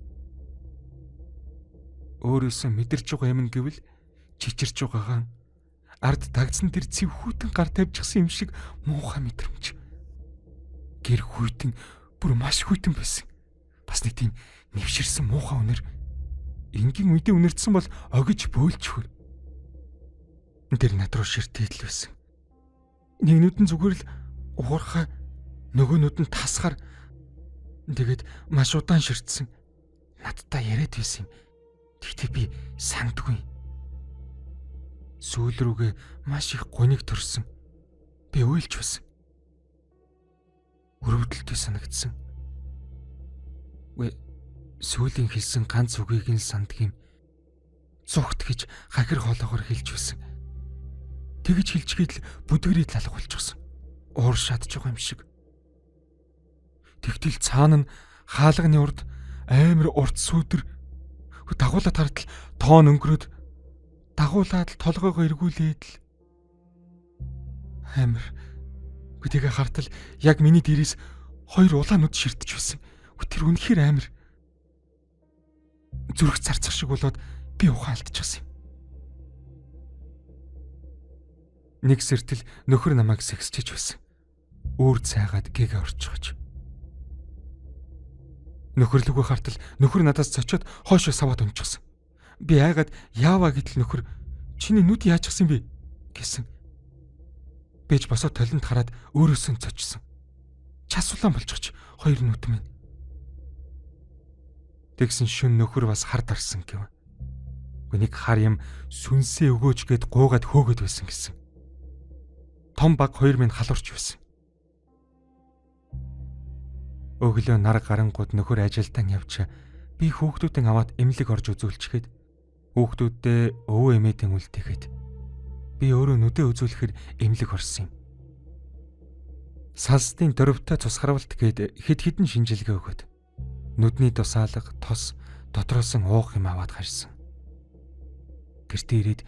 Өөрөөсөө мэдэрч байгаа юм гэвэл чичирч байгаагаа ард дагдсан тэр цэв хүйтэн гар тавьчихсан юм шиг муухай мэдрэмж. Гэр хүйтэн бүр маш хүйтэн байсан. Бас нэг тийм нэвширсэн муухай үнэр. Энгийн үедээ үнэртсэн бол огиж бөөлжхөр. Тэр над руу ширтээд л байсан. Нэг нүд нь зүгээр л уурхай, нөгөө нүд нь тасгаар тэгээд маш удаан ширтсэн. Надтай яриад байсан юм. Тэгтээ би сандгүй. Сүүл рүүгээ маш их гуниг төрсөн. Би уйлж байсан. Өрөвдөлтөй санагдсан. Үгүй сүүлийн хэлсэн ганц үгийг нь санддаг юм. Зүгт гэж хахир хоолоогоор хэлж байсан. Тэгж хэлжгээд л бүдгэрийг лалга болчихсон. Уур шатж байгаа юм шиг. Тэгтэл цаана нь хаалганы урд амар урт сүүдэр дагуулад хартал тоон өнгөрөөд дагуулад л толгойгоо эргүүлээд л амар. Тэгээ хартал яг миний дээрээс хоёр улаан нүд ширтэж байсан. Тэр үнэхээр амар. Зүрх царцах шиг болоод би ухаан алдчихсан юм. Нэг сэртэл нөхөр намайг сэгсчиж байсан. Өөр цайгаад гэгээ орчихож. Нөхөрлөгөө хартал нөхөр надаас цочоод хойшоо саваад унчихсан. Би айгаад яаваа гэтэл нөхөр чиний нүд яачихсан бэ гэсэн. Би ч босоо толинд хараад өөрөөсөө цочсон. Час улаан болчихч хоёр нүд минь. Тэгсэн шүн нөхөр бас хар дарсан гэв. Нэг хар юм сүнсээ өгөөч гэд гуугаад хөөгöd байсан гэсэн. Том баг хоёр минь халуурч байсан. Өглөө нар гарангууд нөхөр ажилтан явж би хүүхдүүдэн аваад эмнэлэг орж үзүүлчихэд хүүхдүүддээ өвөө эмээдэн үлдээхэд би өөрөө нүдээ үзүүлэхээр эмнэлэг орсон юм. Салстын дөрвтэй цус харуулт гээд хэд хэдэн шинжилгээ өгөөд нүдний тусаалга, тос дотроос нь уух юм аваад харсан. Гэртээ ирээд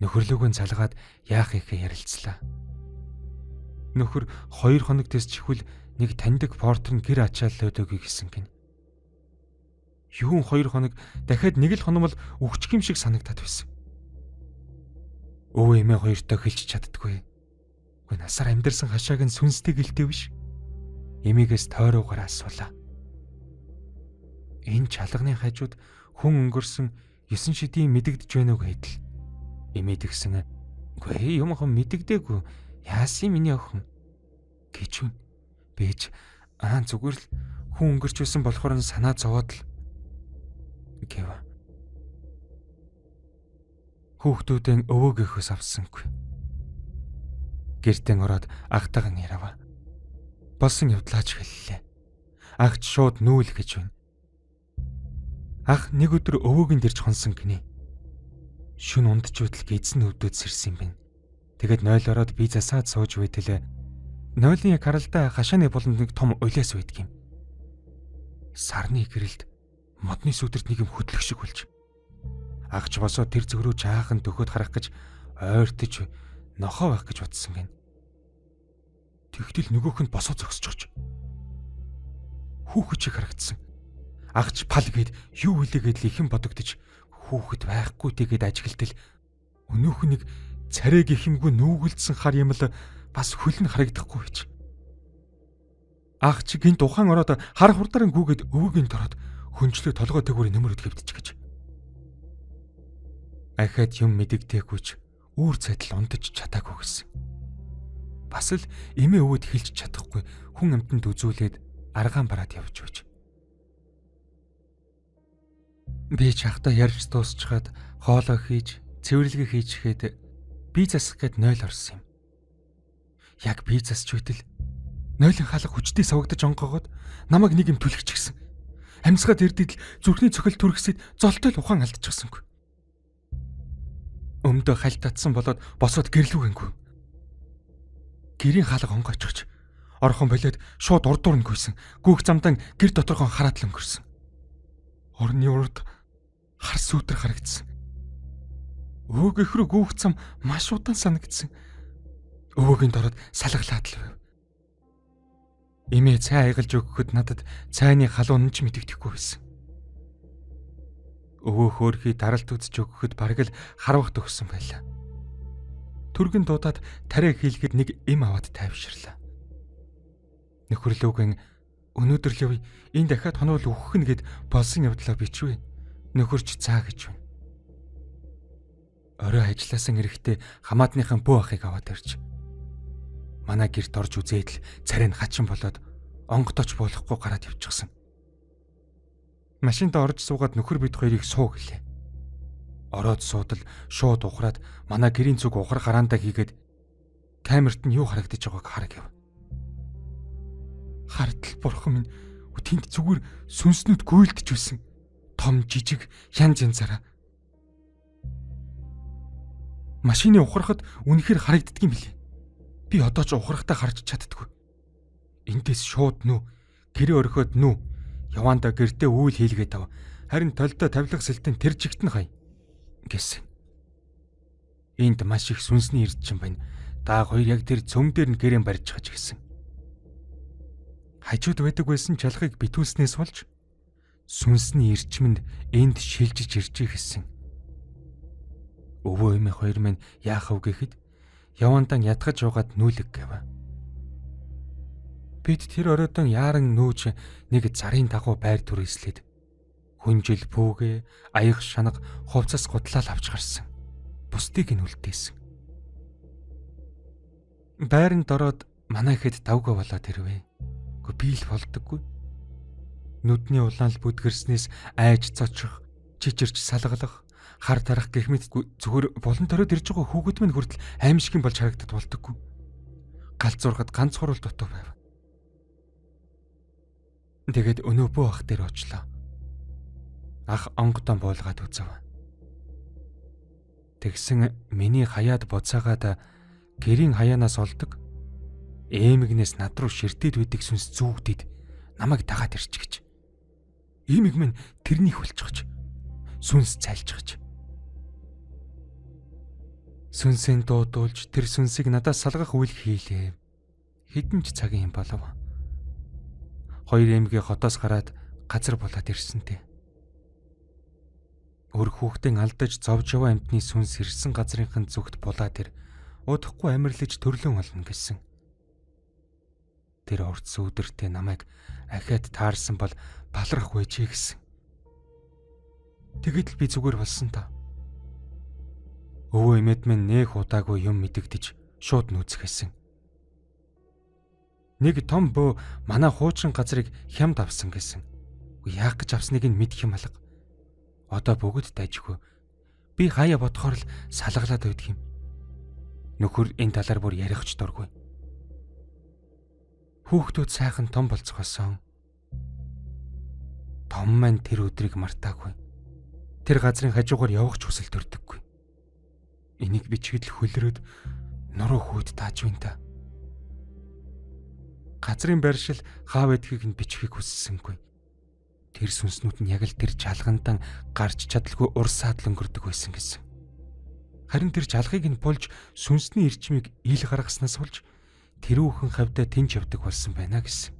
нөхөрлөөгөө залгаад яах ихээ ярилцлаа. Нөхөр 2 хоног тэсчихвэл нэг таньдаг портер нь гэр ачааллаад өгье гэсэн гин. Юун 2 хоног дахиад нэг л хономол өгчих юм шиг санагдаад байсан. Өвөө эмээ хоёртой хэлж чаддаггүй. Үгүй насаар амьдарсан хашааг нь сүнстэй гэлтэй биш. Эмээгээс тойруугаар асуулаа. Энэ чалганы хажууд хүн өнгөрсөн 9 шидийн мэдэгдэж байна уу гэдэл. Эмээ тэгсэн. Үгүй юм хон мэдэгдээгүй. Яасан миний охин гэж үн. Бэж аа зүгээр л хүн өнгөрч байсан болохоор нь санаа зовоод л гэв. Хүүхдүүдэн өвөөгийнхөөс авсангүй. Гэртэн ороод агтайгаа ярава. Болсон явдлаач хэллээ. Агч шууд нүүл гэж байна. Ах нэг өдөр өвөөг нь дэрч хонсон гинэ. Шүн ундч байтал гидсэн өвдөд сэрсэн юм байна. Тэгээд 0 ороод би засаад сууж байтал нойлын яг харалдаа хашааны буланд нэг том улиас байдаг юм. Сарны гэрэлд модны сүдэрт нэг юм хөдлөх шиг болж. Агч босоо тэр зүг рүү жаахан дөхөд харах гэж ойртож нохоо байх гэж бодсон гин. Тэгтэл нөгөөх нь босоо зогсчихож. Хүүхэд шиг харагдсан. Агч пал гээд юу хүлээгээд л ихэн бодогдож хүүхэд байхгүй тэгээд ажиглтал өнөөх нэг царай гэх юмгүй нүүгэлдсэн хар юм л бас хөл нь харагдахгүй байж. Агч гинт ухаан ороод хар хурдаар гүгээд өвөгийн тороод хөнжлөө толгой төгөөр нөмөр өдгөвдчих гэж. Ахаад юм мэдэгдээгүйч үүр цайтал унтаж чадаагүй гэсэн. Бас л эмээ өвөд хэлж чадахгүй хүн амтанд үзүүлээд аргаан бараад явж байж. Би чахта ярьж дуусчхаад хоолоо хийж, цэвэрлэгээ хийчихэд би засах гээд 0 орсон юм. Яг би засч байтал нойлын хаалга хүчтэй савагдаж онгоогоод намайг нэг юм түлхчихсэн. Амьсгаад эрдэд л зүрхний цохил түрхсэд золтой л ухаан алдчихсангүй. Өмдөө хальт татсан болоод босоод гэрлүүгэнгүй. Гэрийн хаалга онгойчихч орхон болиод шууд урдуур нь гүйсэн. Гүүх замдан гэр доторхон хараад л өнгөрсөн. Орны урд хар сүүдэр харагдсан. Өвөг их рүү гүүх зам маш удаан санагдсан. Өвөгийн дороод салгалаад л байв. Эмээ цай аягалж өгөхөд надад цайны халуун нь ч мэдэгдэхгүй байсан. Өвөө хөөрхий даралт үзэж өгөхөд бараг л харвах төгссөн байлаа. Түргэн дуудаад тариа хийлгэд нэг эм аваад тайвширлаа. Нөхөрлөөгөн өнөөдөр л явъя. Энэ дахиад хонол өөхөх нь гэд болсон явдлаа бичвэ. Нөхөрч цаа гэж байна. Орой ажилласан эрэхтэй хамаатныхан бөө ахыг аваад ирж. Манай гэрт орж үзээд л царай нь хачин болоод онготоч болохгүй гараад явчихсан. Машинд орж суугаад нөхөр бид хоёрыг суу гэлээ. Ороод суудал шууд ухраад манай гэрийн зүг ухар гараандаа хийгээд камерт нь юу харагдаж байгааг хар гэв. Хардл бурхан минь тэнд зүгээр сүнснүүд гүйлдэж байсан. Том жижиг янз янзаараа. Машины ухрахад үнэхээр харагддаг юм билээ. Би одоо ч ухрахтаа харж чаддаггүй. Эндээс шууд нүү гэрээ орхиод нүү яваандаа гэртээ үйл хийлгээд ав. Харин толдоо тавилга сэлтэн тэр чигт нь хай гэсэн. Энд маш их сүнсний эрдчин байна. Дааг хоёр яг тэр цөм дээр нь гэрээ барьж чаж гэсэн. Хажууд байдаг байсан чалхыг битүүлснээс болж сүнсний эрчмэнд энд шилжиж ирж гэсэн. Өвөө эмээ хоёр минь яах вэ гэхэд явандан ятгаж угаад нүүлэг гэв. Бид тэр оройдон яаран нүүж нэг зарын дагуу байр түрээслээд хүнжил пүүгэ аяг шанаг хувцас гутлаа авч гарсан. Бусдыг нь үлдээсэн. Байранд ороод манай хэд давгүй болоод ирвэ. Гэхдээ би л болдоггүй. Нүдний улаан л бүдгэрснээс айж цочих, чичирч салгалах, хар тарах гэх мэт зүгээр булан ториод ирж байгаа хүүхэд минь хүртэл аимшигын болж харагдад болдоггүй. Галзуурхад ганц хурал дутуу байв. Тэгээд өнөө бөө ах дээр очлоо. Ах онгодон буулгаад үзв. Тэгсэн миний хаяад буцаагаад гэрийн хаяанаас олдог эмэгнээс над руу ширтээд байдаг сүнс зүүгдээд намайг дагаад ирчихэж. Эмэг минь тэрнийг хүлчихэж сүнс цайлчихж. Сүнсээ дуудуулж тэр сүнсийг надаас салгах үйл хийлээ. Хэдэн ч цагийн юм болов. Хоёр эмгээ хотоос гараад газар булаад ирсэнтэй. Өр хүүхдэн алдаж зовж яваа амьтны сүнс ирсэн газрынхын зүгт булаад ир удахгүй амьрлаж төрлөн олно гэсэн. Тэр урт сүүдэртэй намайг ахиад таарсан бол балрах байжээ гэсэн. Тэгэд л би зүгээр болсон та. Өвөө эмээд минь нэх удаагүй юм мэдэгдэж шууд нүүцгэсэн. Нэг том бөө манай хуучин газрыг хямд авсан гэсэн. Яах гэж авсныг нь мэдэх юм алга. Одоо бүгд дайжгүй. Би хаяа бодохоор л салгалаад байдаг юм. Нөхөр энэ талаар бүр ярих ч дургүй. Хүүхдүүд сайхан том болцгоосон. Том маань тэр өдрийг мартаагүй. Тэр газрын хажуугаар явах ч хүсэл төрдөггүй. Энийг бичгээд л хөлрөөд нуруу хүйд тааж байна та. Газрын байршил хаа байдгийг нь бичихийг хүссэнгүй. Тэр сүнснүүд нь яг л тэр чалгандан гарч чадалгүй урсаад л өнгөрдөг байсан гэсэн. Харин тэр чалгыг нь булж сүнсний эрчмийг ил гаргаснаас болж тэрүүхэн хавьдаа тэнч явдаг болсон байна гэсэн.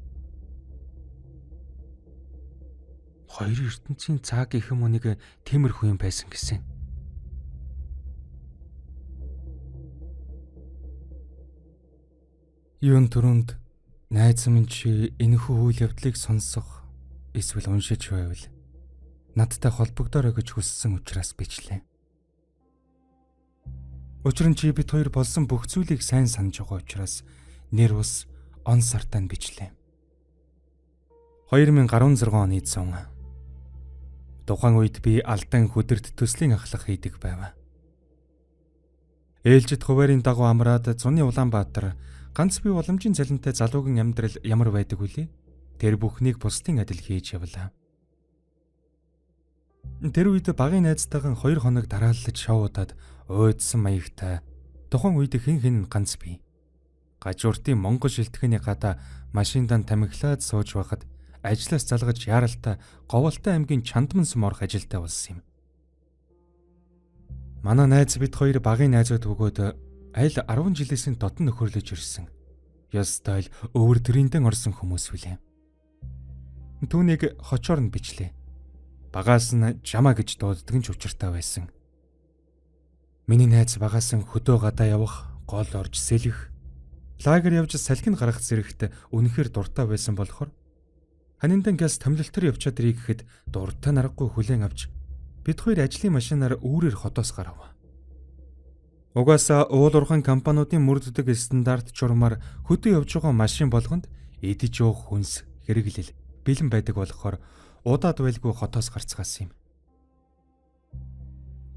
Хоёр ертөнцийн цаг гэх юм уу нэг тиймэрхүү юм байсан гэсэн. Юун түрүүнд найз минь чи энэхүү үйл явдлыг сонсох эсвэл уншиж байвал надтай холбогдоорой гэж хүссэн учраас бичлээ. Учир нь чи бид хоёр болсон бүх зүйлийг сайн санаж байгаа учраас нэр ус он сартаа нь бичлээ. 2016 оны 100. Тухайн үед би Алдан хөдөрт төслийн ахлах хийдэг байв. Ээлжид хуваарийн дагуу амраад зуны Улаанбаатар ганц бие боломжийн цалинтай залуугийн амьдрал ямар байдаг вүлээ? Тэр бүхнийг бусдын адил хийж явлаа. Тэр үед багын найзтайгаан 2 хоног дарааллаж шоудаад уйдсан маягтай тухайн үед хэн хэн ганц бий. Гажууртын Монгол шилтгэний гадаа машиндан тамхилаад сууж байхад ажлаас залгаж яаралтай Говьалтай аймгийн Чандман сүм орох ажилтай болсон юм. Манай найз бид хоёр багын найзууд бөгөөд аль 10 жилээс нь дотн нөхөрлөж ирсэн. Ёстой л өвөр төрөндөн орсон хүмүүс хүлээ. Түүнийг хочоор нь бичлээ. Багаас нь жамаа гэж дууддаг нь ч учиртай байсан. Миний найз багаас нь хөдөө гадаа явах, гол орж сэлэх, лагер явж салхинд гарах зэрэгт үнэхээр дуртай байсан болохоор ханиндан газ томилолтоор явчаад ирээ гэхэд дуртай наргагүй хүлээн авч бид хоёр ажлын машинаар үүрээр хотоос гарав. Угаасаа уул уурхайн компаниудын мөрддөг стандарт журмаар хөдөө явж байгаа машин болгонд идэж уух хүнс хэрэглэл бэлэн байдаг болохоор удаад байлгүй хотоос гарцгаасан юм.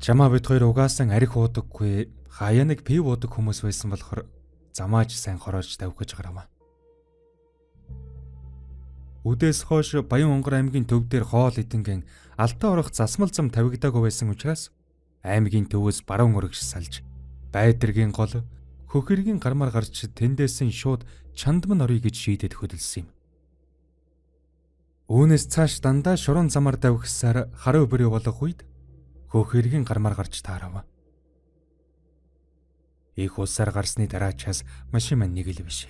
Жамаа бид хоёр угаасан арх уудаггүй, хаяа нэг пив уудаг хүмүүс байсан болохоор замааж сайн хороож тавих гэж гарав. Үдээс хойш Баян-Онгор аймгийн төв дээр хоол идэнгэн Алтан орох засмал зам тавигдаагүй байсан учраас аймгийн төвөөс баруун өргөж салж Байдэргийн гол Хөхөргийн гармаар гарч тэндээс нь шууд Чандман орё гэж шийдээд хөдөлсөн юм. Үүнээс цааш дандаа шуран замаар давхисаар харуу бүрээ болох үед Хөхөргийн гармаар гарч таарав. Их усаар гарсны дараачаас машин маань нэг л биш.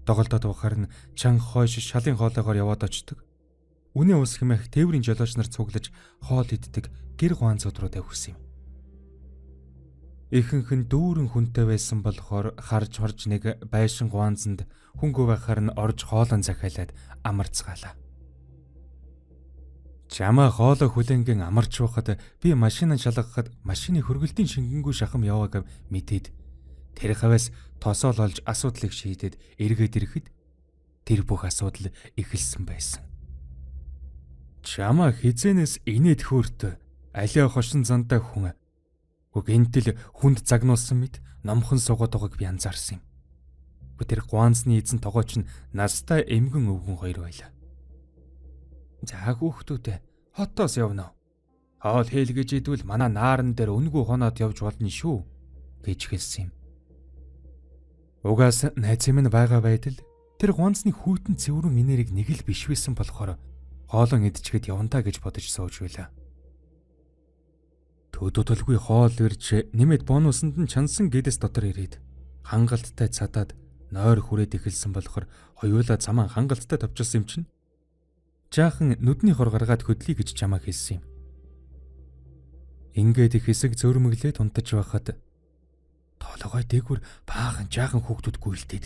Доголдоод байхаар нь чанга хойш шалын хоолоогоор яваад очдог. Үнийн ус хэмээх тээврийн жолооч нар цуглаж хоол иддэг гэр гуанзууд руу давхисан юм. Ихэнх нь дүүрэн хүнтэй байсан болохоор харж хорж нэг байшин гуанзанд хүнгүй байхаар нь орж хоолон захиалаад амарцгаалаа. Чамаа хоолой хүлэнгэн амарч байхад би машинаа шалгахад машины хөргөлтийн шингэнгүй шахам явааг мэдээд Тэр хавьяас тосоол олж асуудлыг шийдээд эргээд ирэхэд тэр бүх асуудал эхэлсэн байсан. Чамаа хизэнээс инээд хөөрт алиа хошин зандаа хүн гэнтэл хүнд загнуулсан мэт номхон суугаад байгааг би анзаарсан юм. Тэр гуанзны эзэн тогооч нь настай эмгэн өвгөн хоёр байлаа. За хүүхдүүдээ хотоос явна. Хоол хийлгэж идвэл манай нааран дээр үнгүй хоноод явж болно шүү гэж хэлсэн юм. Угаас найз минь байгаа байтал тэр гуанзны хүйтэн цэврэн энерги нэг л биш байсан болохоор хоолон идчихэд явна гэж бодож сууж байлаа. Төдөлгүй хоол ирж нэмээд бонусанд нь чансан гэдэс дотор ирээд хангалттай цадаад нойр хүрээд эхэлсэн болохоор хоёулаа заман хангалттай товчилсан юм чинь. Жаахан нүдний хор гаргаад хөдлөе гэж чамаа хэлсэн юм. Ингээд их хэсэг зөрмөглээд унтаж байхад толгой дээгүр баахан жаахан хүүхдүүд гүйлтээд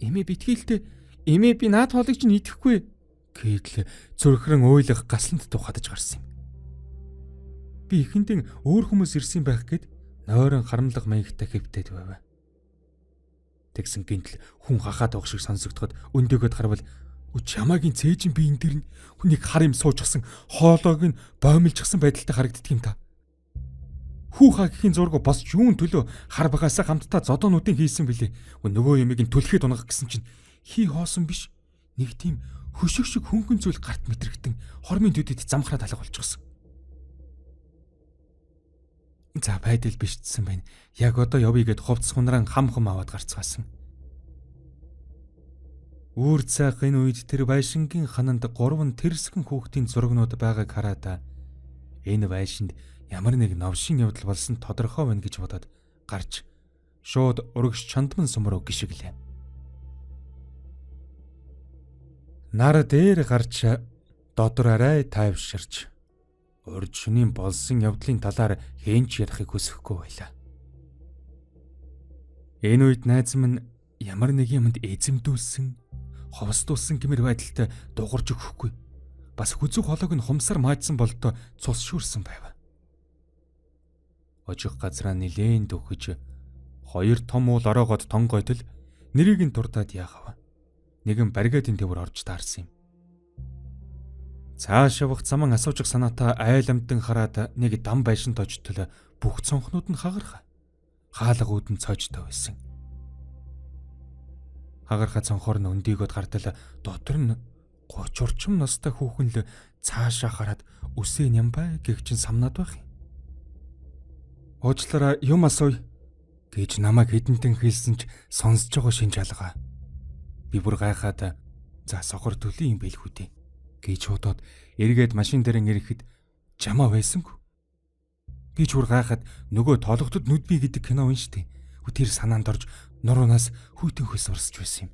"Эмээ битгийлтэй, эмээ би наад хоолыг чинь идэхгүй" гэдэл цөрхрөн уйлах гасланд тухадаж гарсан юм. Би эхэндээ өөр хүмүүс ирсэн байх гэд нойрон харамлах маягтай хэвтээд байв. Тэгсэн гинтл хүн хахаад байгаа шиг сонсогдоход өндөгөөд харвал чамаагийн цээжин биен дээр нь хүнийг хар юм суужчихсан хоолойг нь боомлжчихсан байдалтай харагддаг юм та. Хүү хаа гэхийн зураг босч юун төлөө хар багаасаа хамтдаа зодоонуудын хийсэн бilé. Нөгөө юмыг нь түлхэд унгах гэсэн чинь хий хоосон биш. Нэг тийм хөшөг шиг хөнгөн зүйл гарт мэтрэгтэн хормын төдөд замхраа талах болчихсон. За байдал бишдсэн байна. Яг одоо явъя гэд хувцас хунран хам хам аваад гарцгаасан. Үүр цайх энэ үед тэр байшингийн хананд гурван тэрсгэн хүүхдийн зурагнууд байгааг хараад энэ байшинд ямар нэг новшин явдал болсон тодорхой байна гэж бодоод гарч шууд урагш чандман сум руу гიშгэлээ. Нар дээр гарч дотор арай тайвширч урд шөнийн болсон явдлын талаар хэн ч ярихыг хүсэхгүй байлаа. Энэ үед найз минь ямар нэг юмд эзэмдүүлсэн, ховсдуулсан гэмээр байдалтай дугарч өгөхгүй. Бас хүзүү холоог нь хумсар маажсан болдоо цус шүүрсэн байв. Ожих газраа нилээн дөхөж хоёр том уул ороогоод тонгойтол нэрийг нь дурдаад яахав. Нэгэн баригадын төвөр орж таарсан юм. Цааш явах заман асуучих санаатай айл амтан хараад нэг дам байшинд очтол бүх цонхнууд нь хагарха. Хаалгууд нь цоожтой байсан. Хагарха цонхоор нь өндийгөөд гартал дотор нь 30 орчим настай хүүхэн л цаашаа хараад үсээ нямбай гэх чин самнаад байх юм. Уучлаарай юм асууя гэж намайг хэдэнтэн хэлсэн ч сонсож байгаа шинж алгаа. Би бүр гайхаад за сохор төлийн юм бэлхүү дээ гэж бодоод эргээд машин дээр ирэхэд жамаа байсангүй. Би ч бүр гайхаад нөгөө толгодод нүд би гэдэг кино юм штэ. Тэр санаанд орж нуруунаас хүйтэн хөлс урсж байсан юм.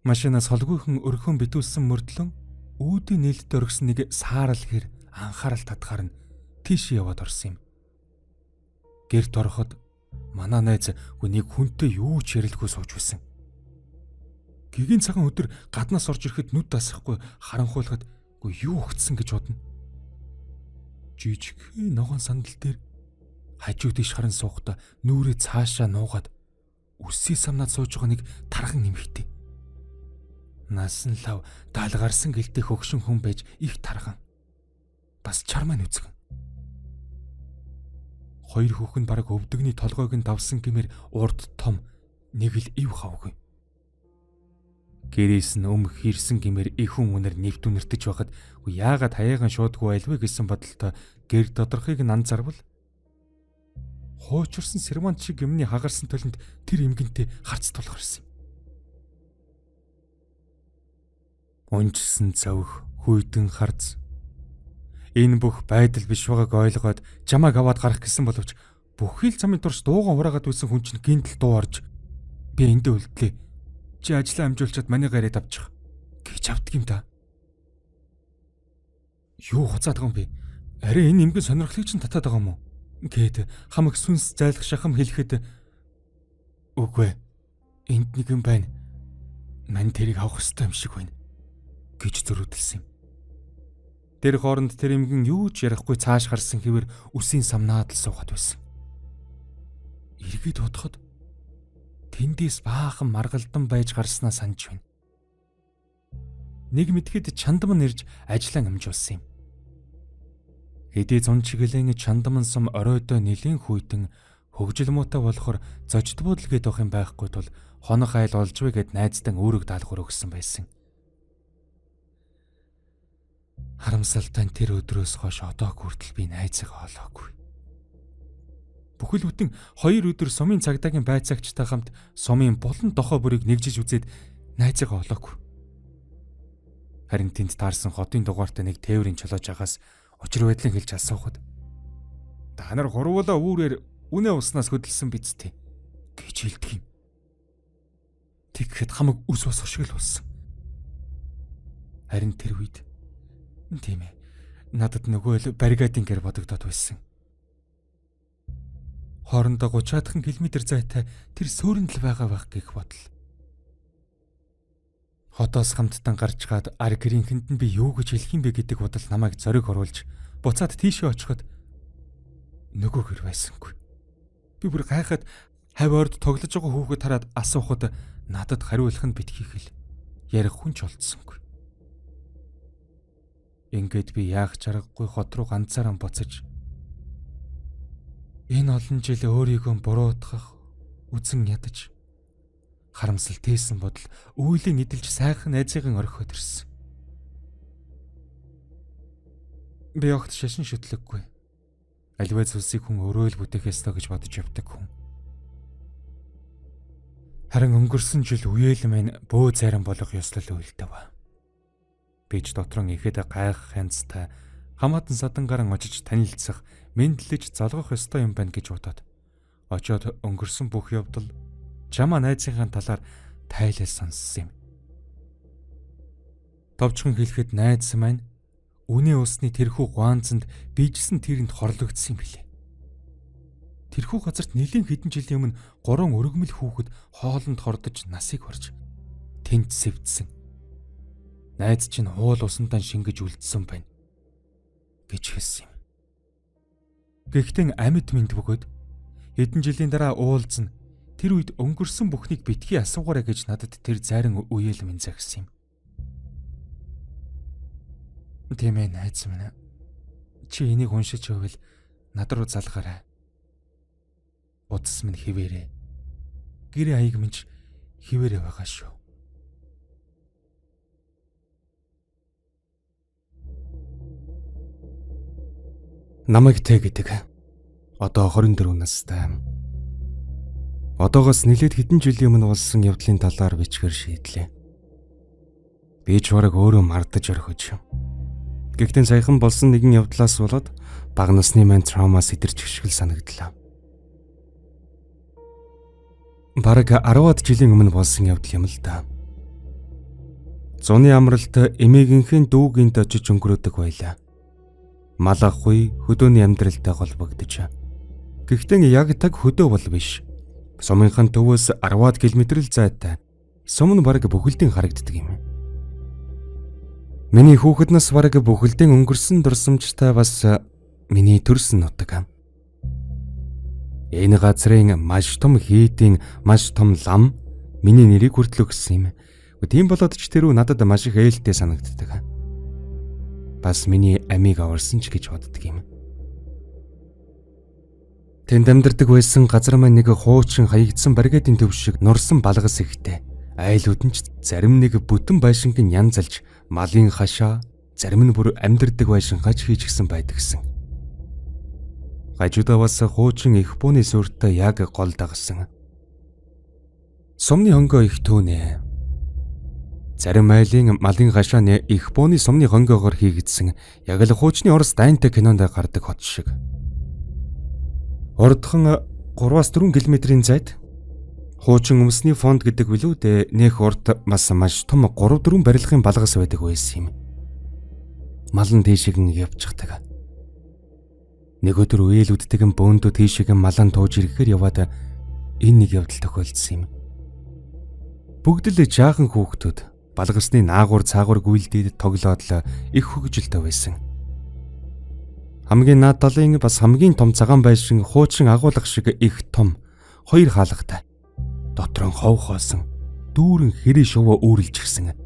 Машинаас холгүйхэн өрхөн битүүлсэн мөрдлөн үүдийн нээлттэй оргисон нэг саарал хэр анхаарал татгаар нь тийш яваад орсон юм. Гэрт ороход манай найз хүнийг хүнтэй юу ч ярилгүй сууж байсан. Гэгийн цагаан өдөр гаднаас орж ирэхэд нүд дасахгүй харанхуйлахад үгүй юу өгцсөн гэж бодно. Жижигхэн ногоон сандал дээр хажуу тийш харан суухдаа нүрээ цаашаа нуугаад үсээ самнаад сууж байгаа нэг тархан эмэгтэй. Насан лав даалгарсан гэлтэй хөгшин хүн байж их тархан. Бас чармаа нүцгэн. Хоёр хүүхэн бараг өвдөгний толгойг нь давсан гэмээр урд том нэг л ив хавгүй. Гэрээс нь өмх ирсэн гэмээр их хүн үнэр нэвт үнэртэж байхад яагаад хаяахан шуудгүй байлвэ гэсэн бодолтой гэр доторхыг нь анзаарвал хуучирсан сервант шиг юмны хагарсан төлөнд тэр эмгэнтэй харц тулгарсан юм. Унжсан цавх, хүйтэн харц. Энэ бүх байдал биш байгааг ойлгоод жамааг аваад гарах гэсэн боловч бүхий л замын турш дууган хураагаад байсан хүн чинь гинтл дуу орж би эндээ үлдлээ. Чи ажлаа амжуулчаад маний гараад авчих гэж авдаг юм та. Юу хуцаад байгаа юм бэ? Арай энэ эмгэн сонирхлыг чинь татаад байгаа юм уу? Гэт хамаг сүнс зайлах шахам хэлэхэд үгүй энд нэг юм байна. Мань тэрийг авах ёстой юм шиг байна гэж зөрүүдлсэн юм. Тэр хооронд тэр эмгэн юу ч ярихгүй цааш харсан хэвээр үсийн самнаад л суугаад байсан. Эргээд бодоход тэндээс баахан маргалдан байж гарснаа санаж байна. Нэг мэдхэд чандман ирж ажиллан амжуулсан юм. Хэдий зун чиглэлийн чандман сум оройдоо нэлийн хүйтэн хөгжил муутай болохоор зожид буудал гээд авах юм байхгүй тул хонох айл олжвэ гэд найзтан үүрэг даалгавар өгсөн байсан. Харамсалтай нь тэр өдрөөс хойш одоо хүртэл би найзыгаа олоогүй. Бүхэл бүтэн 2 өдөр сумын цагдаагийн байцаагчтай хамт сумын булан дохой бүрийг нэгжиж үзээд найзыгаа олоогүй. Харин тэнд таарсан хотын дугаартай нэг тээврийн чолоож агаас учир байдлыг хэлж асуухад та нар гурвуулаа үүрээр үнэ уснаас хөдөлсөн биз дээ гэж хэлдэг юм. Тэгэхэд хамаг үс босох шиг л болсон. Харин тэр үед тийм надад нөгөө л бригадын гэр бодогдоод байсан. Хоорондоо 30-аахан километр зайтай тэр суурьнд л байгаа байх гэх бодол. Хотоос хамттан гарч гад ар гэрийнхэнд нь би юу гэж хэлэх юм бэ гэдэг бодол намайг зориг оруулж буцаад тийшээ очиход нөгөө гэр байсангүй. Би бүр гайхаад хавь орд тоглож байгаа хүүхэд хараад асуухад надад хариулах нь битгий хэл. Ярих хүн ч олдсонгүй. Ингээд би яах чаргагүй хот руу ганцаараа буцаж энэ олон жил өөрийгөө буруутгах үзэн ядаж харамсал тээсэн бодол үйлийн эдэлж сайхан найзыгын орхиод ирсэн. Би огт шашин шүтлэггүй. Аливаа зүйлсийг хүн өөрөө л бүтээх ёстой гэж бодож явдаг хүн. Харин өнгөрсөн жил үеэл минь бөө цайран болох ёслол үйлдэв. Би ч дотрон ихэд гайхах янзтай хамаатан садангаран очиж танилцах, мэдлэж золгох ёстой юм байна гэж бодоод очиод өнгөрсөн бүх явдал чамаа найзынхаа талаар тайлал сонссон юм. Товчхон хэлэхэд найз маань үнэ усны тэрхүү гуанзанд бийжсэн тэрэнд хорлогдсон юм билээ. Тэрхүү газарт нэлийн хэдэн жилийн өмнө 3 өргөмөл хүүхэд хоолонд хордож насыг хорж тэнд сэвдсэн. Найз чинь уул усантаа шингэж үлдсэн байна гэж хэлсэн юм. Гэхдээ амьд мэд бөгөөд хэдэн жилийн дараа уулзна. Тэр үед өнгөрсөн бүхнийг битгий асуугаарай гэж надад тэр зайран үеэл минь загсан юм. Тийм ээ найз минь. Чи энийг уншиж байвал над руу залгаарай. Утас минь хിവэрээ. Гэрээ аяг минь ч хിവэрээ байгаа шүү. Намайг Тэ гэдэг. Одоо 24 настай. Одоогоос нэлээд хэдэн жилийн өмнө болсон явдлын талаар бичгээр шийдлээ. Би ч бараг өөрөө мардаж орхиж. Гэхдээ саяхан болсон нэгэн явдлаас болоод бага насны маань травмаас идэрч гიშгэл санагдлаа. Бараг 10-аад жилийн өмнө болсон явдал юм л да. Зуны амралт эмээгийнхээ дүүгинд очиж өнгөрөөдөг байлаа. Мал авахгүй хөдөөний амьдралтай холбогдож. Гэхдээ яг таг хөдөө бол биш. Сумынхан төвөөс 10-аад километр л зайтай. Сум нь бараг бүхэлдийн харагддаг юм. Миний хүүхэд нас бараг бүхэлдийн өнгөрсөн дурсамжтай бас миний төрсөн нутаг. Энэ газрын маш том хийдийн маш том лам миний нэрийг хүртэл өгсөн юм. Тийм болоод ч тэрүү надад маш их ээлтэй санагддаг. Бас миний амийг аварсан ч гэж боддог юм. Тэнд амьдардаг байсан газар маань нэг хуучин хаягдсан бригадын төв шиг нурсан балгас ихтэй. Айлууд нь ч зарим нэг бүтэн байшинг нь янзалж малын хашаа, зарим нь бүр амьдардаг байшингач хийчихсэн байдаг гэсэн. Гажуудаа бас хуучин их бууны суурьтай яг гол дагсан. Сумны хөнгөө их төөнэ. Зарим айлын малын хашааны их бууны сумны хөнгөөгөөр хийгдсэн яг л хуучны Орос дайнтай кинонд гардаг хот шиг. Урдхан 3-4 км-ийн зайд хуучин өмсний фонд гэдэг билүү дээ нэх урт бас маш том 3-4 барилгын балгас байдаг байсан юм. Малан тийшгэн явчихдаг. Нэг өдөр үеэл үдтэгэн бөөндөө тийшгэн малан тууж ирэхээр яваад энэ нэг явдал тохиолдсон юм. Бүгд л жаахан хүүхдүүд балгасны наагур цаагур гүйлдээд тоглоод л их хөгжилтэй байсан. Хамгийн наад талын бас хамгийн том цагаан байшин хуучин агуулга шиг их том 2 хаалгатай. Дотор нь хов хоосон дүүрэн хэрээ шувуу үүрэлжчихсэн.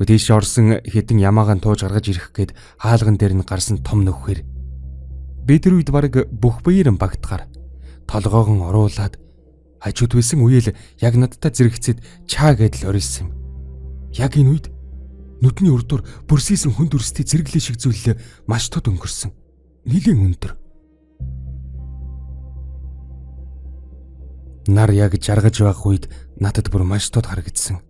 Тийш орсон хэдэн ямаагаан тууж гаргаж ирэх гээд хаалган дээр нь гарсан том нөхөр. Бид тэр үед бараг бүх биеэр нь багтгаар толгоогон оруулаад хажууд байсан үеэл яг надтай зэрэгцээд чаа гэдэл орилсон юм. Яг энэ үед нүдний урдуур бүрсийсэн хүн дүрстэй зэрэглээ шиг зүйл маш тод өнгөрсөн. Нилийн өндөр. Нар яг жаргаж байх үед надад бүр маш тод харагдсан.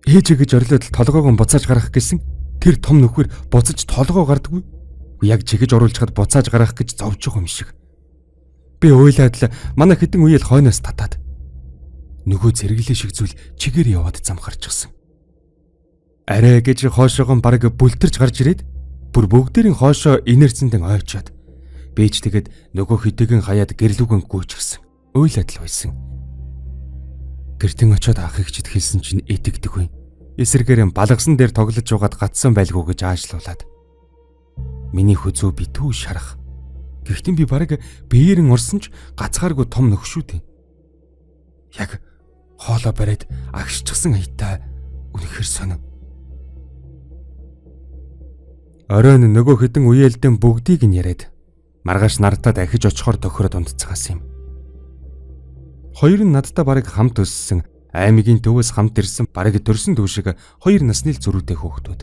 Ээжээ гэж орилоод толгоогоо буцааж гаргах гэсэн тэр том нөхөр буцаж толгоо гардаггүй. Яг чигэж оруулчихад буцааж гаргах гэж зовж байгаа юм шиг. Би уйлаад л манай хэдэн үеэл хойноос татаад нөгөө зэрэглээ шиг зүйл чигээр яваад замхарчихсан. Арай гэж хоошоогоо бараг бүлтэрч гарч ирээд бүр бүгдээрийн хоошоо инерцэндэн ойчоод би ч тэгээд нөгөө хэдийгэн хаяад гэрлүүгэн гүйчихсэн. Уйлаад л байсан. Гэртэн очиод ах эгчд хэлсэн чинь итгэдэггүй. Эсэргээр балгасан дээр тоглож угаад гатсан байлгүй гэж аашлуулад. Миний хүзүү битүү шарах. Гэхдээ би бараг биеэрэн орсон ч гацгааргүй том нөх шүү дээ. Яг хоолоо бариад агшчихсан аятаа үнэхэр сонин. Оройн нөгөө хэдэн үеэлдэн бүгдийг нь яриад маргааш нартаа дахиж очихоор тохироод унтцгаасан юм. Хоёр нь надтай бараг хамт өссөн, аймгийн төвөөс хамт ирсэн бараг төрсөн төв шиг 2 насны л зөрүүтэй хүүхдүүд.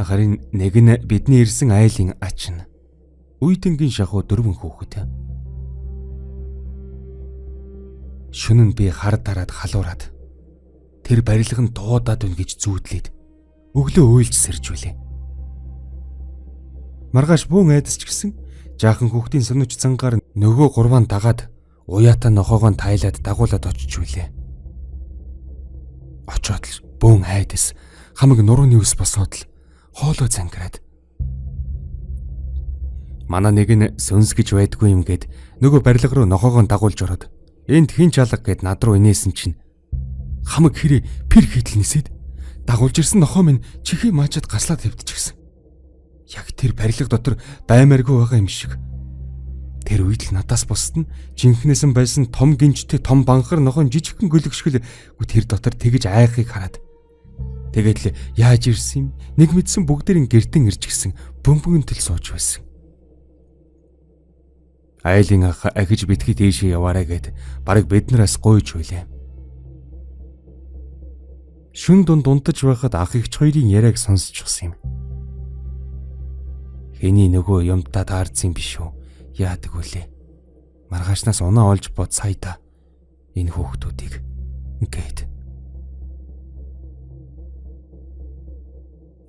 Харин нэг нь бидний ирсэн айлын ач нь. Үеийнгийн шахуу 4 хүүхэд. Шөнө нь би хар дараад халуураад тэр барилга нь дуудаад байна гэж зүүдлээд өглөө уйлж сэрж үлээ. Маргааш бүүн айдас ч гэсэн жаахан хүүхдийн сонирч зангаар нөгөө гурван дагаад уяатаа нохоогоо тайлаад дагуулад очиж үлээ. Очоод л бүүн айдас хамаг нурууны ус босоод л хоолой зангираад. Манай нэг нь сүнс гэж байдгүй юм гээд нөгөө барилга руу нохоогоо дагуулж ороод энд хин чалга гэд над руу инээсэн чинь хамаг хэрэг пэр хитл нисээд дагуулж ирсэн нохоо минь чихээ маачаад гаслаад хэвдчихсэн. Яг тэр барилга дотор баймааргүй байгаа юм шиг. Тэр үед л надаас бусд нь жинхнээс нь байсан том гинжтэй том банхар нохон жижигхэн гөлөгшгөл тэр дотор тэгж айхыг хараад тэгээд л яаж ирсэн юм нэг мэдсэн бүгдэрийн гэртэн ирж гисэн бөмбөгөн тэл сууж байсан. Айлын ах ахиж битгий дээшээ яваарай гэд бараг биднээс гуйж хүлээ. Шүн дунд унтаж байхад ах эгч хоёрын яриаг сонсчихсан юм. Хэний нөгөө юмдаа таарсан биш үү? Яадаг вүлээ? Маргаашнаас унаа олж бод сая да. Энэ хүүхдүүдийг гээд.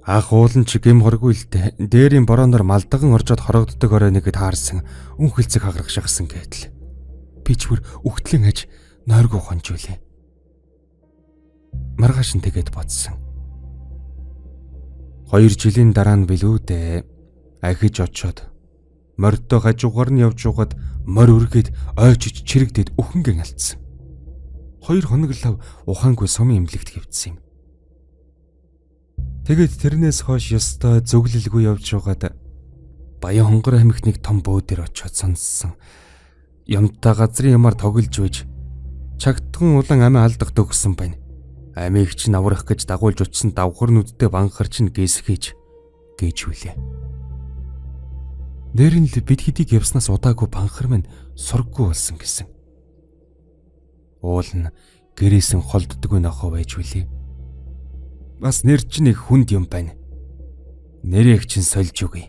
Ах уулан чи гэм хоргүй л дээ. Дээрийн борооноор малдаган оржод хорогддог орой нэгэд таарсан. Үн хилцэг хагарах шахсан гэдэл. Би ч бүр үхтлэн аж нойргүй хонжүүлээ. Маргааш нь тэгээд бодсон. 2 жилийн дараа нь билүү дээ. Ахиж очоод морьдоо хажуугаар нь явж угаад морь үргээд ойчиж чирэгдээд үхэнген алдсан. 2 хоног лав ухаангүй сумын эмнэлэгт хэвдсэн юм. Тэгээд тэрнээс хойш ёстой зөвлөлгүй явж угаад Баян хонгор аймагт нэг том бөө дээр очиод сонссон. Юмтай газрын юмар тоглож байж чагтхан улаан амиа алдах төгссөн байна. Амийг чинь аврах гэж дагуулж очисон давхар нүдтэй банхар чинь гээсгэж гэж хүлээ. Нэр нь л бид хэдийг явснаас удаагүй банхар минь сурггүй болсон гэсэн. Уул нь гэрээсэн холддоггүй нохоо байж хүлээ. Бас нэр чинь их хүнд юм байна. Нэрийг чинь сольж өгье.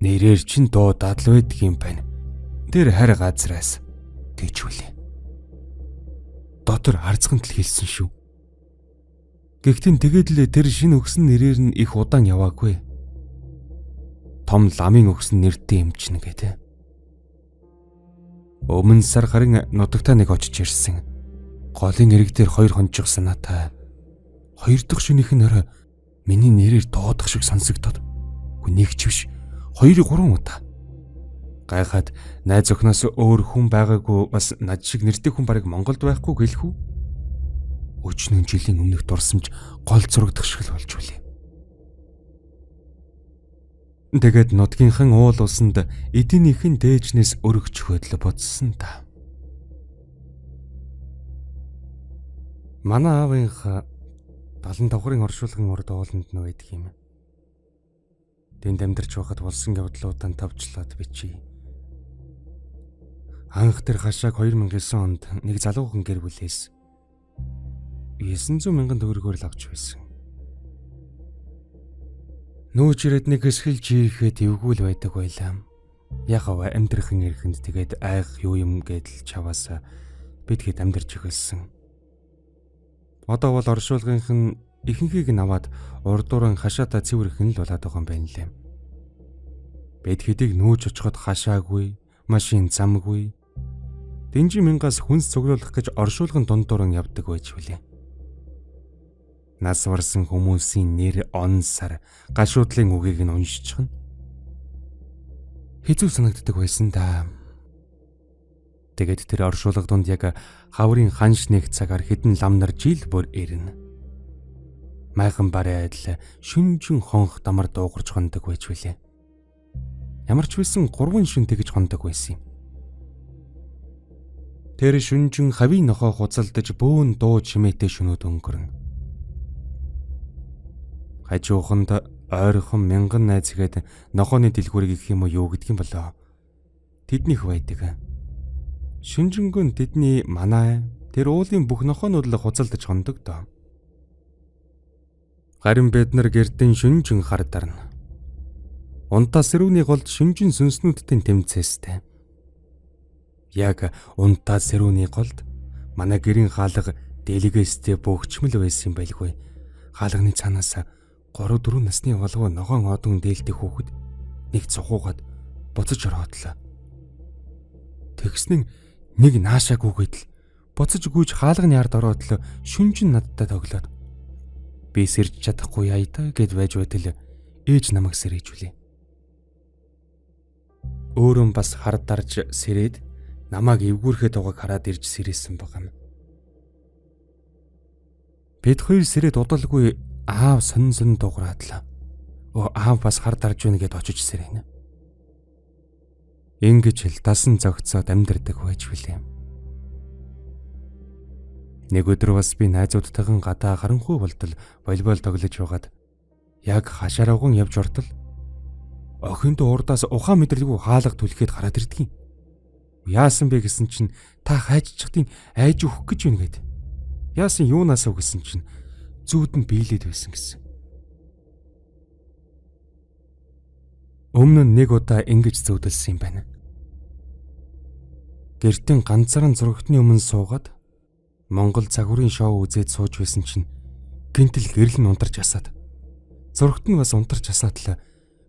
Нэрээр чинь дуудаад л байдаг юм байна. Тэр харь газраас гэж хүлээ. Дотор арцхан тал хэлсэн шүү. Гэхдээ тэгээд л тэр шинэ өгсөн нэрээр нь их удаан яваагүй. Том ламын өгсөн нэртэй юм чинь гэдэг. Өмнө сар харин нутагтаа нэг очиж ирсэн. Голын эрэг дээр 2 хонжих санаатай. 2 дахь шөнийх нь орой миний нэрээр дуудах шиг сонсогдоод. Үгүй нэг ч биш 2 3 удаа. Гайхаад найз охиноос өөр хүн байгаагүй бас над шиг нэртэй хүн бараг Монголд байхгүй гэлэх үү? Өчнөн жилийн өмнөх дурсамж гол зурагдах шиг л болж үлээ. Тэгээд нутгийнхан уул усанд эдийнхэн дээжнээс өргөчхөөд л буцсан та. Манай аавынх 75-ын оршуулгын урд ууланд нь байдаг юм. Тэнд амьдарч байхад болсон явдлуудаа тавчлаад бичье. Анх тэр хашааг 2009 онд нэг залуухан гэр бүлээс 900 мянган төгрөгөөр л авч байсан. Нүүж ирээд нэг хэсгэл жирэхэд эвгүй л байдаг байлаа. Яхав амьдрахын эрхэнд тэгээд айх юу юм гэдэл чаваас бид хэд амьдарч эхэлсэн. Одоо бол оршуулгынх нь ихэнхийг нь аваад урдууран хашаатаа цэвэрхэн л болоод байгаа юм байна лээ. Бид хэдийг нүүж очиход хашаагүй, машин замгүй. Дэнжин мянгаас хүнс цуглуулах гэж оршуулгын дундууран явдаг байж билээ. Нас барсан хүмүүсийн нэр, он сар, гашуудлын үгийг нь уншчихна. Хэцүү санагддаг байсан да. Тэгээд тэр оршуулга дунд яг хаврын ханш нэг цагаар хэдэн лам нар жил бүр ирнэ. Майхан барай адил шүнжин хонх дамар дуугарч хондог байж билээ. Ямар ч байсан 3 шүн тэгж хондог байсан юм. Тэр шүнжин хавийн нохоо хуцалдаж бөөн дуу чимээтэй шүнүүд өнгөрнө. Хажууханд ойрхон мянган найз гээд нохооны дэлгүүрийг гэх юм уу юу гэдг юм болоо. Тэднийх байдаг. Шүнжэнгөн тэдний манай тэр уулын бүх нохоонууд л хуцалдаж хондог доо. Харин бид нар гэртэн шүнжин хар дарна. Унтаа сэрүүний голд шүнжин сүнснүүдтэй тэмцээстэй. Яг унтаа сэрүүний голд манай гэрийн хаалга дэлгэстэй бөөгчмөл байсан юм байлгүй. Хаалганы цаанаас 3-4 насны болов ногоон одон дээлтэй хүүхэд нэг цухуугаад буцаж ороодлоо. Тэгснэн нэг наашаагүйгээд л буцаж гүйж хаалганы ард ороод л шүнжин надтай тоглоод би сэрж чадахгүй яа та гэд байж байтал ээж намайг сэрэж үлээ. Өөрөө бас хар дарж сэрээд намайг эвгүүрхэд байгааг хараад ирж сэрээсэн байгаа юм. Бид хоёр сэрээд удалгүй аав сонин сонин дуугараад л. Аав бас хар дарж байна гэд очиж сэрэнэ. Ингэж л дасан зогцоод амьдардаг байж билээ. Нэг өдөр бас би найзуудтайхан гадаа харанхуй болтол волейбол тоглож байгаад яг хашаараагун явж ортол охиндоо урдаас ухаан мэдрэлгүй хаалга түлхээд гараад ирдгийг. Яасан бэ гэсэн чинь та хайжчихдын айж өгөх гэж байна гэд. Яасан юунаас вэ гэсэн чинь зүүд нь биелээд байсан гэсэн. Өмнө нь нэг удаа ингэж зүүдэлсэн юм байна. Гэртэн ганцааран зурагтны өмнө суугаад Монгол загварын шоу үзээд сууж байсан чинь гинтэл гэрэл нь унтарч асаад. Зурагт нь бас унтарч асаад л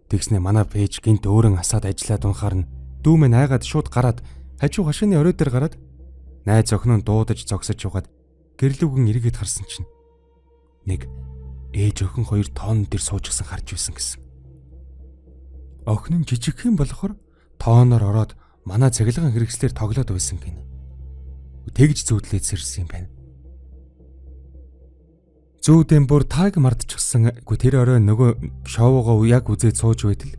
тэгснэ манай пэйж гинт өөрөн асаад ажиллаад унхаар нь дүү мэн айгаад шууд гараад хажуу хашааны орой дээр гараад найз охин нь дуудаж зогсож яваад гэрлүүгэн эргээд харсан чинь нэг ээж охин хоёр тоон дээр суужгсан харж байсан гэсэн. Охин нь жижигхэн болохоор тооноор ороод манай цахилгаан хэрэгслээр тоглоод байсан гинэ. Тэгж зүүдлээд сэрсэн юм байна. Зүүдэн бүр тааг мартчихсан. Үгүй тэр орой нөгөө шоугоо яг үзээд сууж байтал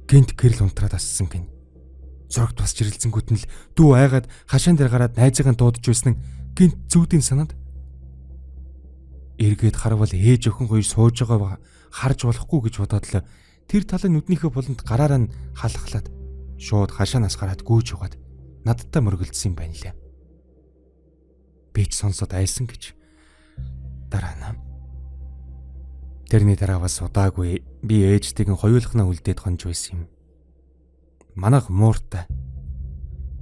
гинт гэрэл унтраад ассан гин. Зурагт бас чирэлцэнгүүт нь л дүү айгаад хашаан дээр гараад найзыгаа дуудаж байсан гинт зүүдийн санаад эргээд харвал ээж охин хоёр сууж байгаа харж болохгүй гэж бодоод л тэр талын нүднийхээ буланд гараараа нь халахлаад шууд хашаанаас гараад гүйж угаад надтай мөргөлдсөн юм байна лээ. Би ч сонсоод айсан гэж дараа нь. Тэрний дараа бас удаагүй би ээжтэйгэн хоёулахнаа үлдээд хонж байсан юм. Манайх мууртай.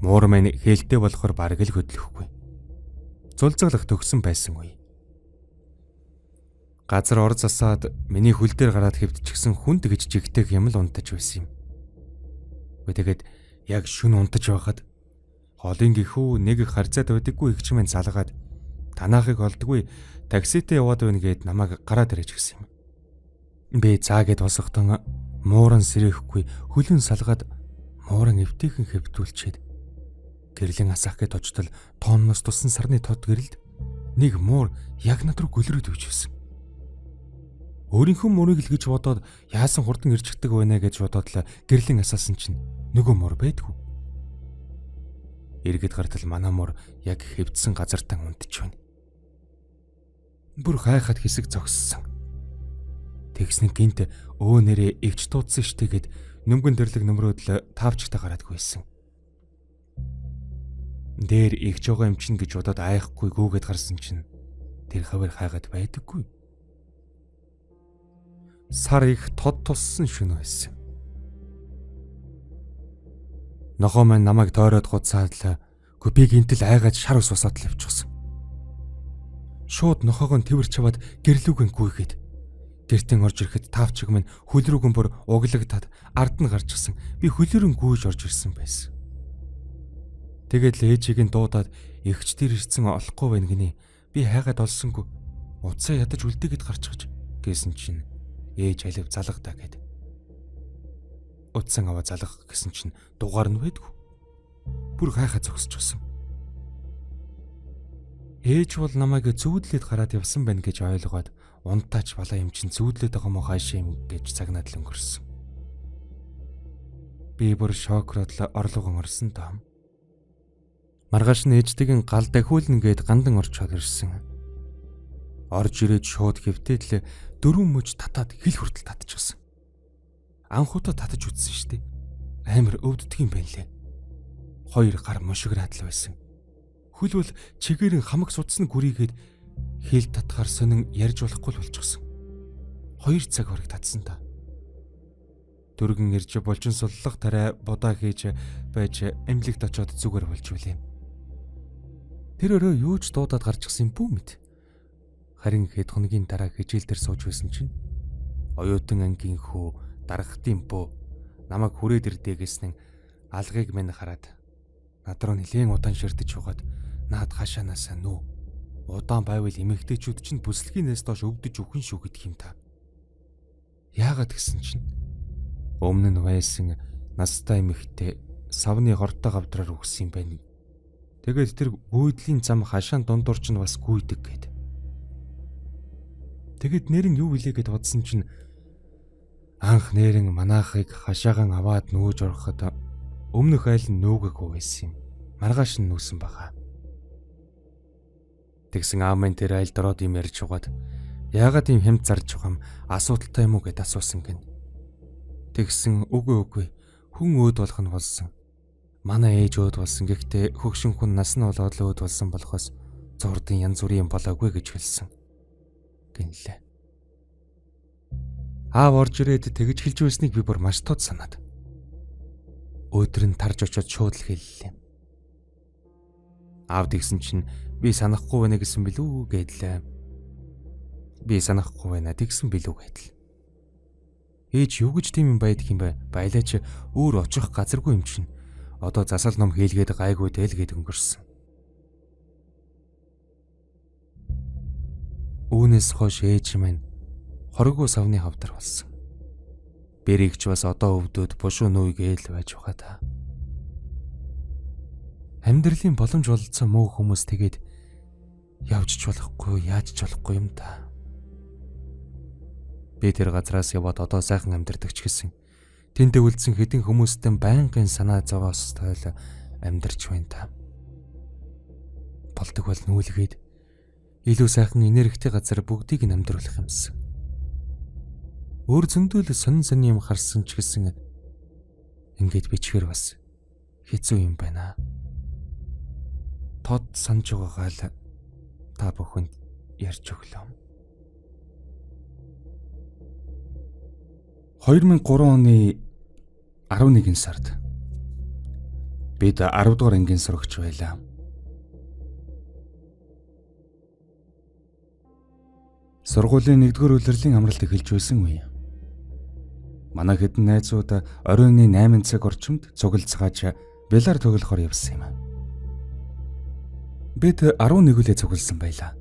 Муур маань хээлтэй болохоор бараг л хөдлөхгүй. Зулзаглах төгсөн байсан үе. Газар ор засаад миний хөл дээр гараад хэвдчихсэн хүнд гэж жигтэйг юм л унтаж байсан юм. Тэгээд яг шүн унтаж байхад холын гэхүү нэг их харьцаад байдаггүй их чимэн залгаад танаахыг олдгүй такситэй яваад байна гэд намайг гараад ирэж гисэн юм. Би заа гэд босгохдон мууран сэрэхгүй хөлөн салгаад мууран эвтэйхэн хэвдүүлчихэд гэрлэн асаах гэд очтол тоонноос туссан сарны тод гэрэлд нэг муур яг над руу гөлрөөд өгч байсан. Өөрийнхөө мөрийг л гэж бодоод яасан хурдан ирж чаддаг байна гэж бодоод л гэрлэн асаасан чинь нөгөө мөр байдгүй. Иргэд гартал манай мөр яг хэвдсэн газартан унтж байна. Бүр хайхад хэсэг зогссон. Тэгсэн гинт өө нэрээ эгч дуудсан штэ гэд нөмгөн дэрлэг нөмрөөд л таавчтай гараад гүйсэн. Дээр эгч байгаа юм чинь гэж бодоод айхгүй гүүгээд гарсан чинь тэр хавар хайгаад байдаггүй. Сар их тод туссан шөнө байсан. Нохоо маань намайг тойроод гуцаад л би гинтэл айгаад шар ус усаад л явчихсан. Шууд нохоогоо тэвэрч аваад гэрлүүгэн гүйгээд гэртэн орж ирэхэд таавчиг минь хөл рүүгэн бүр углагдаад ард нь гарчихсан. Би хөлөөрөн гүйж орж ирсэн байсан. Тэгээд л ээжийг нь дуудаад эгч тэр ирсэн олохгүй байна гинэ. Би хайгаад олсонгүй. Утсаа ядаж үлдээгээд гарчихж гэсэн чинь ээж алив залгадаа гэд. Утсан аваа залгах гэсэн чинь дугаар нь байдгүй. Бүр хайхаа зогсчихсон. Ээж бол намайг зүүдлээд гараад явсан байна гэж ойлгоод унтаач балаа юм чинь зүүдлээд байгаа мó хаашаа юм гэж загнаад л өнгөрсөн. Би бүр шокроод л орлогон орсон даа. Маргааш нь ээжтэйгэн гал дахиулна гэд гандан орчоод ирсэн. Орж ирээд шууд хэвтээд л 4 мөч татаад хил хүртэл татчихсан. Анх удаа татаж үтсэн штэ. Амар өвддөг юм байна лээ. 2 гар мушиграад л байсан. Хөл бол чигээрэн хамаг судас нь гүрийгээд хил татгаар сонин ярьж болохгүй л болчихсон. 2 цаг бараг татсан та. Дөргөн ирж болжин суллах тариа будаа хийж байж эмнэлэгт очиод зүгээр болж үлээ. Тэр өрөө юу ч дуудаад гарчихсан юм бүү мэд. Харин хэд хоногийн дараа хичээл дээр сууж байсан чинь оюутан ангийн хөө даргахтын бөө намайг хүрээд ирдэ гэснэн алгыг минь хараад над руу нэлээн удаан ширтэж угаад наад хашаанаасаа нүү. Удаан байвал эмэгтэйчүүд чинь бүслэгийнээс доош өвдөж үхэн шүү гэдэг юм та. Яагаад гэсэн чинь өмнө нь байсан настай эмэгтэй савны хортой гавдраар үгсэн юм байна. Тэгээд тэр гүйдлийн зам хашаан дундуур чинь бас гүйдэг гэд. Тэгэд нэрэн юу вүлээ гэд бодсон чинь анх нэрэн манайхыг хашаагаан аваад нүүж ороход өмнөх айл нь нүүгээгүй байсан юм. Маргааш нь нүүсэн баха. Тэгсэн аав минь тэр айлд ороод юм ярьж угаад яагаад ийм хямд зарж байгаа юм асуудалтай юм уу гэд асуусан гин. Тэгсэн үгүй хүн өөд болох нь болсон. Манай ээж өөд болсон гэхдээ хөгшин хүн нас нь болоод л өөд болсон болохоос зурдын янз бүрийн юм болоогүй гэж хэлсэн гинлээ. Аав орж ирээд тэгж хэлж байсныг би бүр маш тод санаад. Өдөр нь тарж очиод шууд л хэллээ. Аав тэгсэн чинь би санахгүй байна гэсэн билүү гэдлээ. Би санахгүй байна тэгсэн билүү гэдэл. Ээж юу гэж тийм юм байдаг юм бэ? Байлаач өөр очих газаргүй юм чинь. Одоо засал ном хийлгээд гайгүй тэл гэд өнгөрсөн. Үүнээс хойш ээж минь хоргоо савны хавдар болсон. Бэрэгч бас одоо өвдөд бушуу нүйгээл байж байгаа та. Амьдралын боломж болцсон муу хүмүүс тэгээд явж ч болохгүй, яаж ч болохгүй юм та. Би тэр газраас яваад одоо сайхан амьдардаг ч гэсэн тэнд үлдсэн хэдэн хүмүүстэй байнгын санаа зовоос тойл амьдарч байна та. Болдог бол нүүлгээд илүү сайхан энергитэй газар бүгдийг нь амьдруулах юмсан. Өөр зөндөл сонин сонин юм харсан ч гэсэн ингээд бичгээр бас хэцүү юм байна. Тод санаж байгаагаа л та бүхэнд ярьж өглөө. 2003 оны 11 сард бид 10 дугаар ангийн сурагч байлаа. Сургуулийн 1-р улирлын амралт эхэлж байсан үе. Манай хэдэн найзууд оройн 8 цаг орчимд цуглацгааж бильярд тоглохоор явсан юм. Бид 11 үлээ цугласан байлаа.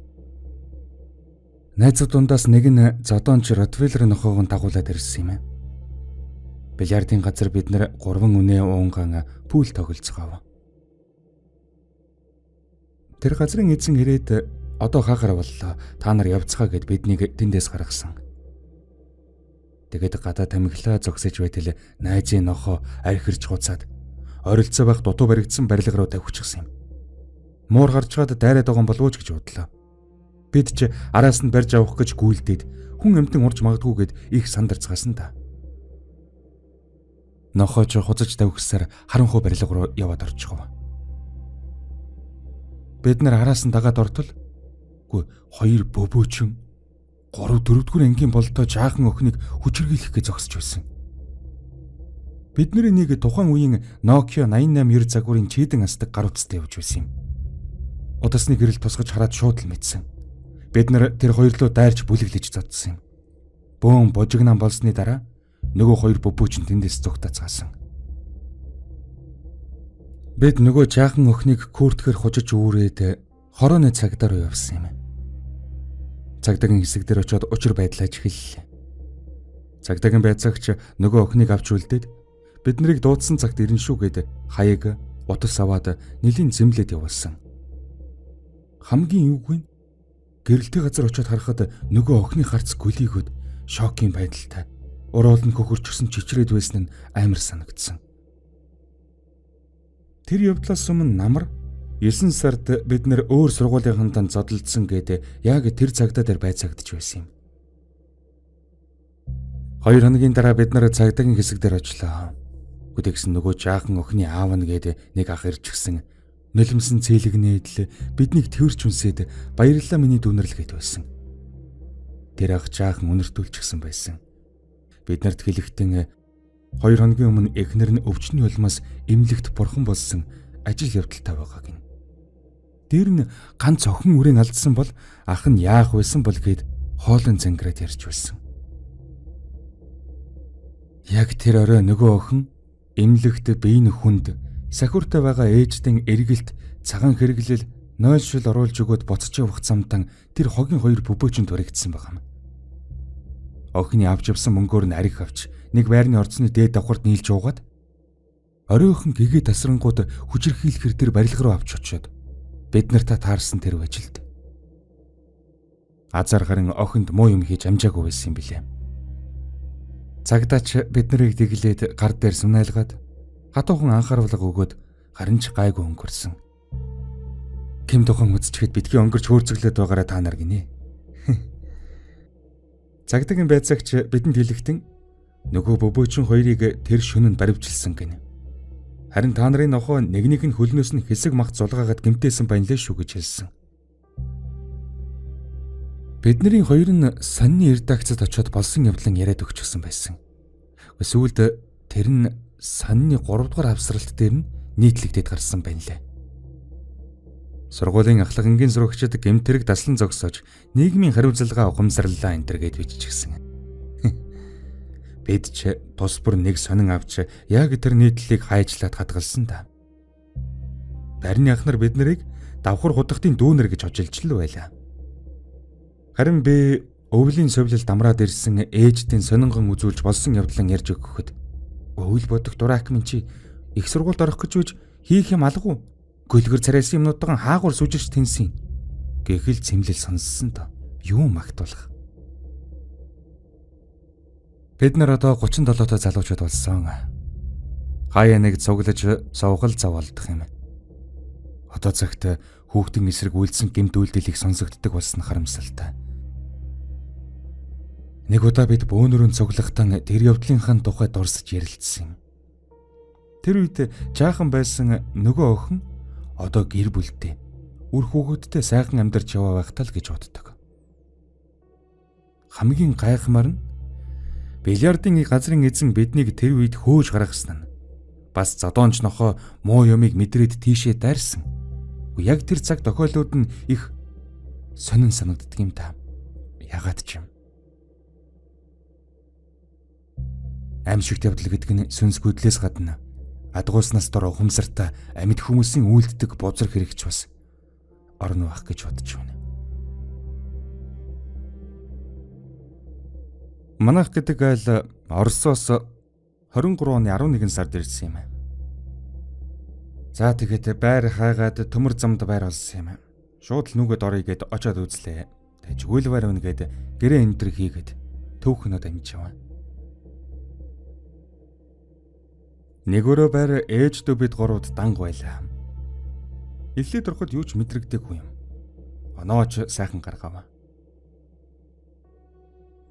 Найзууд дундаас нэг нь Зодонч Ротвейлер нохойгоо дагуулад ирсэн юм. Бильярдын газар бид нэр 3 үнэ уунгаан пул тоглолцгоов. Тэр газрын эзэн ирээд одоо хаагаараа боллоо. Та нар явцгаа гэд биднийг тэндээс гаргасан. Тэгээд гадаа тамхилаа зогсож байтал найзын нохоо архирч хуцаад орилцоо байх дутуу баригдсан барилга руу давхичихсан юм. Муур гарчгаад дайраад байгаа юм болов уу гэж бодлоо. Бид ч араас нь барьж авах гэж гүйлдээд хүн амьтан урж магадгүй гэд их сандарцгаасан та. Нохойч хуцаж давхисаар харанхуй барилга руу яваад орчихов. Бид нар араас нь дагаад ортол үгүй хоёр бөбөөчин 3 4 дугаар ангийн болтой жаахан охиныг хүчирхийлэх гэж зогсож байсан. Бидний нэг тухайн үеийн Nokia 8890 загварын чийдэн асдаг гар утастай явж байсан юм. Утасны гэрэл тусгаж хараад шууд л мэдсэн. Бид нар тэр хоёрлоо дайрч бүлэглэж зодсон юм. Бөөн божигнаан болсны дараа нөгөө хоёр бөбөөчин тэндээс зүгтацгаасан. Бид нөгөө жаахан охиныг күртгэхэр хужиж үүрээд хорооны цагдаа руу явсан юм. Цагдаагийн хэсэг дээр очиод учир байдлаа эхэллээ. Цагдаагийн байцаагч нөгөө охиныг авч үлдээд бид нарыг дуудсан цагт ирнэ шүү гэд хаяг утас аваад нэлийн зэмлээд явуулсан. Хамгийн эвгүй нь гэрэлтэй газар очиод харахад нөгөө охины харц гөлийгөөд шокийн байдалтай уруул нь хөхөрчсөн чичрээд байсан нь амар санагдсан. Тэр явдлаас өмнө намар 9 сард бид нэр өөр сургуулийнхантай зодолдсон гээд яг тэр цагдаа дээр байцаагдчих байсан юм. 2 хоногийн дараа бид нар цагдаагийн хэсэг дээр очлоо. Гүдэгсэн нөгөө жаахан охины аав нь гээд нэг ах ирчихсэн. Нулимсан цээлэгнээд л биднийг тэрч үнсээд баярлалаа миний дүүнэрлэгээд байсан. Тэр ах жаахан үнэртүүлчихсэн байсан. Бид нарт хэлэхдээ 2 хоногийн өмнө эхнэр нь өвчний улмаас эмнэлэгт бурхан болсон ажил явдалтай байгааг нь. Тэр нь ганц охин үрийн алдсан бол ах нь яах байсан бол гэд хоолон зангираад ярьж байсан. Яг тэр орой нөгөө охин эмнэлэгт биеийн хүнд сахиуртай байгаа ээждэн эргэлт цагаан хэрэглэл 0 шил оруулж өгөөд буцаж явах замтан тэр хогийн хоёр бөбөөчөнд хүрэгдсэн байгаа юм. Охины авч явсан мөнгөөр нь арх авч нэг байрны орцны дээд давхарт нийлж уугаад оройхон гэгээ тасрангууд хүчирхийлэхэр тэр барилга руу авч очиод бид нартаа таарсан тэр ажилд. Азар гарын охинд муу юм хийж амжаагүй байсан юм билээ. Цагдаач бид нарыг тэглээд гар дээр сунайлгаад хатуухан анхааруулга өгөөд харин ч гайгүй өнгөрсөн. Ким тухайн үзчихэд битгий өнгөрч хөөрцөглөөд байгаараа та нар гинэ. Цагдаагийн байцаагч бидэнд хэлэхдээ нөгөө бөбөөчин хоёрыг тэр шөнөнд баривчилсан гинэ. Харин та нарын нохоо нэгнийх нь хөлнөөс нь хэсэг мах зулгаагаад гэмтээсэн байна лээ шүү гэж хэлсэн. Бидний хоёр нь сонины редакцид очиод болсон явдлан яриад өгчихсөн байсан. Сүүлд тэр нь сонины 3 дугаар авсралт дээр нь нийтлэгдээд гарсан байна лээ. Сургуулийн ахлагангийн сурагчид гэмтэрэг даслан зогсоож нийгмийн хариуцлага ухамсарлаа энэ төр гэд биччихсэн. Бид ч тус бүр нэг сонин авч яг тэр нийтлэлийг хайжлаад хадгалсан та. Барины ах нар бид нарыг давхар худагтын дүүнер гэж хожилж л байлаа. Харин би өвлийн совлол дамраад ирсэн ээждийн сонингон үзүүлж болсон явдлан ярьж өгөхөд өвөл бодох дурак минь чи их сургуульд орох гэж үж хийх юм алгуу. Гөлгөр царайсан юмнуудтайхан хаагур сүжирч тэнсэн. Гэхэл цэмлэл сонссон та. Юу магтуулах. Бид нар одоо 37-той залуучууд болсон. Хаяа нэг цуглаж сувгал зав олдох юм. Одоо цагт хүүхдийн эсрэг үйлдсэн гэмт үйлдэлийг сонсогддог болсон харамсалтай. Нэг удаа бид бөөнөрөн цуглахтан тэр явдлынхаа тухай дурсаж ярилцсан юм. Тэр үед жаахан байсан нөгөө охин одоо гэр бүлтэй үр хүүхэдтэй сайхан амьдарч яваа байх тал гэж боддог. Хамгийн гайхмаар нь бильярдын газрын эзэн биднийг тэр үед хөөж гаргасан нь бас зодоонч нохоо муу юмыг мэдрээд тийшээ дайрсан. Яг тэр цаг тохиолдууд нь их сонин санагддаг юм та. Ягаад ч юм. Аимшигт явдал гэдэг нь сүнс гүдлээс гадна адгууснаас дор ухамсартай амьд хүмүүсийн үйлддэг бузар хэрэгч бас орно байх гэж бодож байна. Манайх гэдэг айл Оросоос 23 оны 11 сард ирсэн юм. За тэгэхэд байр хайгаад төмөр замд байр олсон юм. Шууд л нүгэд оръё гэд очоод үзлээ. Тэжгүүл байр үнэ гэд гэрээ энтер хийгээд төвхнөд амжив. Нэг өрөө байр ээж дүү бид гурвд данг байлаа. Эллээд ороход юу ч мэдрэгдээгүй юм. Онооч сайхан гаргав.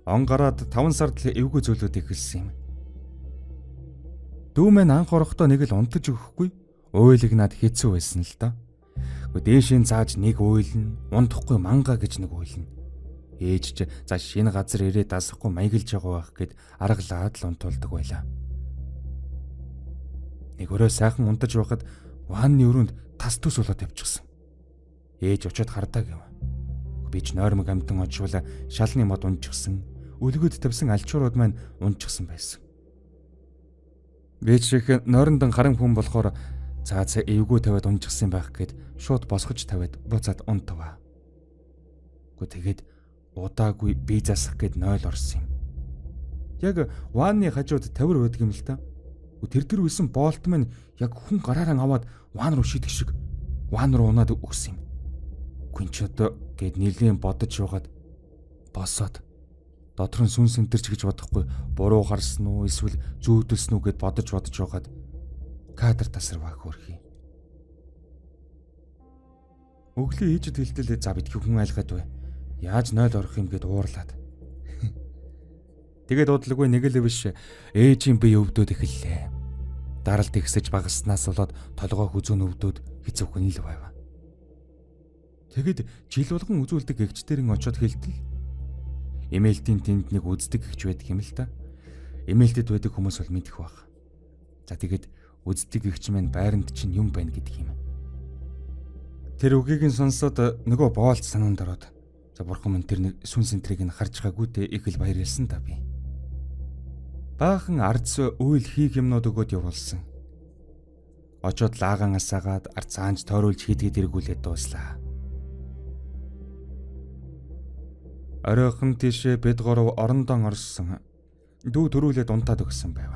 Он гараад 5 сард л эвгүй зүйлүүд эхэлсэн юм. Дүү мэн анх орохдоо нэг л унтаж өгөхгүй уйлагнаад хэцүү байсан л доо. Гэхдээ дээшээ зааж нэг уйлна, унтахгүй манга гэж нэг уйлна. Ээж ч за шинэ газар ирээд дасахгүй маяглаж байгаа байх гэд аргалаад л унтуулдаг байлаа. Нэг өрөө сайхан унтаж байхад ванны өрөөнд тас төс болоод явчихсан. Ээж очиод хардаа гэв. Би ч нойрмог амтан очвол шалны мод унчихсан. Өлгөд тавьсан алчуурууд маань унчихсан байсан. Би ч их нойрондан харан хүн болохоор цаа цаа эвгүй тавиад унчихсан байх гэд шууд босгож тавиад буцаад унтваа. Гэхдээ тэгээд удаагүй би засах гэд 0 орсон юм. Яг ванны хажууд тавир байдаг юм л та. Тэр тэр үсэн болт минь яг хүн гараараа аваад ван руу шидэх шиг ван руу унаад өгсөн юм. Гүнч одоо гэд нэлийн бодож яваад босоод дотор нь сүнс энтерч гэж бодохгүй буруу харсан уу эсвэл зүүдэлсэн үү гэд бодож яваад кадр тасарваа хөөрхий. Өглөө ээжэд хэлтэл за битгий хүн айлгаад бай. Яаж 0 орох юм гэд уурлаад. Тэгээд удалгүй нэг л биш ээжийн бие өвдөд эхэллээ. Даралт ихсэж багаснаас болоод толгой хүзүүн өвдөд хэцүүхэн л байв. Тэгэд жил болгон үзүүлдэг эгчдэрэн очиод хэлтэл эмээлтийн тэнд нэг үздэг эгч байдаг юм л та. Эмээлтэд байдаг хүмүүс бол мэдэх байх. За тэгээд үздэг эгч маань байранд чинь юм байна гэдэг юм. Тэр үгийг нь сонсоод нөгөө боолт санаанд ороод за бурхан минь тэр нэг сүнс энтрийг нь харж байгаагүй дээ их л баярлсан та би. Баахан ардс үйл хийх юмнууд өгөөд явуулсан. Очоод лагаан асаагаад ард цаанч тойруулж хийдгээд эргүүлээд дууслаа. Оройхон тийшээ бид гурав орондон орсон. Дүү төрүүлээд унтаад өгсөн байв.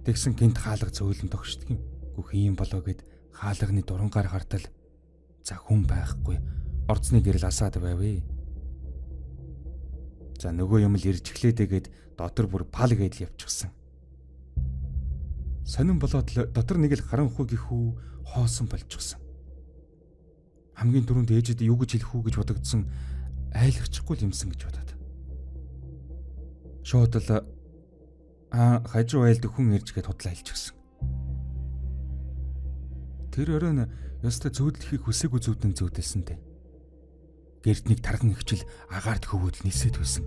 Тэгсэн гинт хаалга зөөлөн тогшдөг юм. Гүх юм болоо гэд хаалганы дурангаар хартал за хүн байхгүй. Орцны гэрэл асаад байвээ. За нөгөө юм л ирж эхлээдээгээд дотор бүр пал гэдэл явчихсан. Сонин болоод л дотор нэг л харанхуй гихүү хоосон болчихсон. Хамгийн түрүүнд ээжэд юу гэж хэлэх үү гэж бодогдсон айлгачихгүй юмсан гэж бодоод. Шууд л хажуу айлд хүн ирж гээд худлаа хэлчихсэн. Тэр өрөө нь ёстой зүүдлэхийг хүсээгүй зүүдэн зүүдэлсэн дээ. Гэрт нэг тарган ихчил агаарт хөвөөдл нисээд байсан.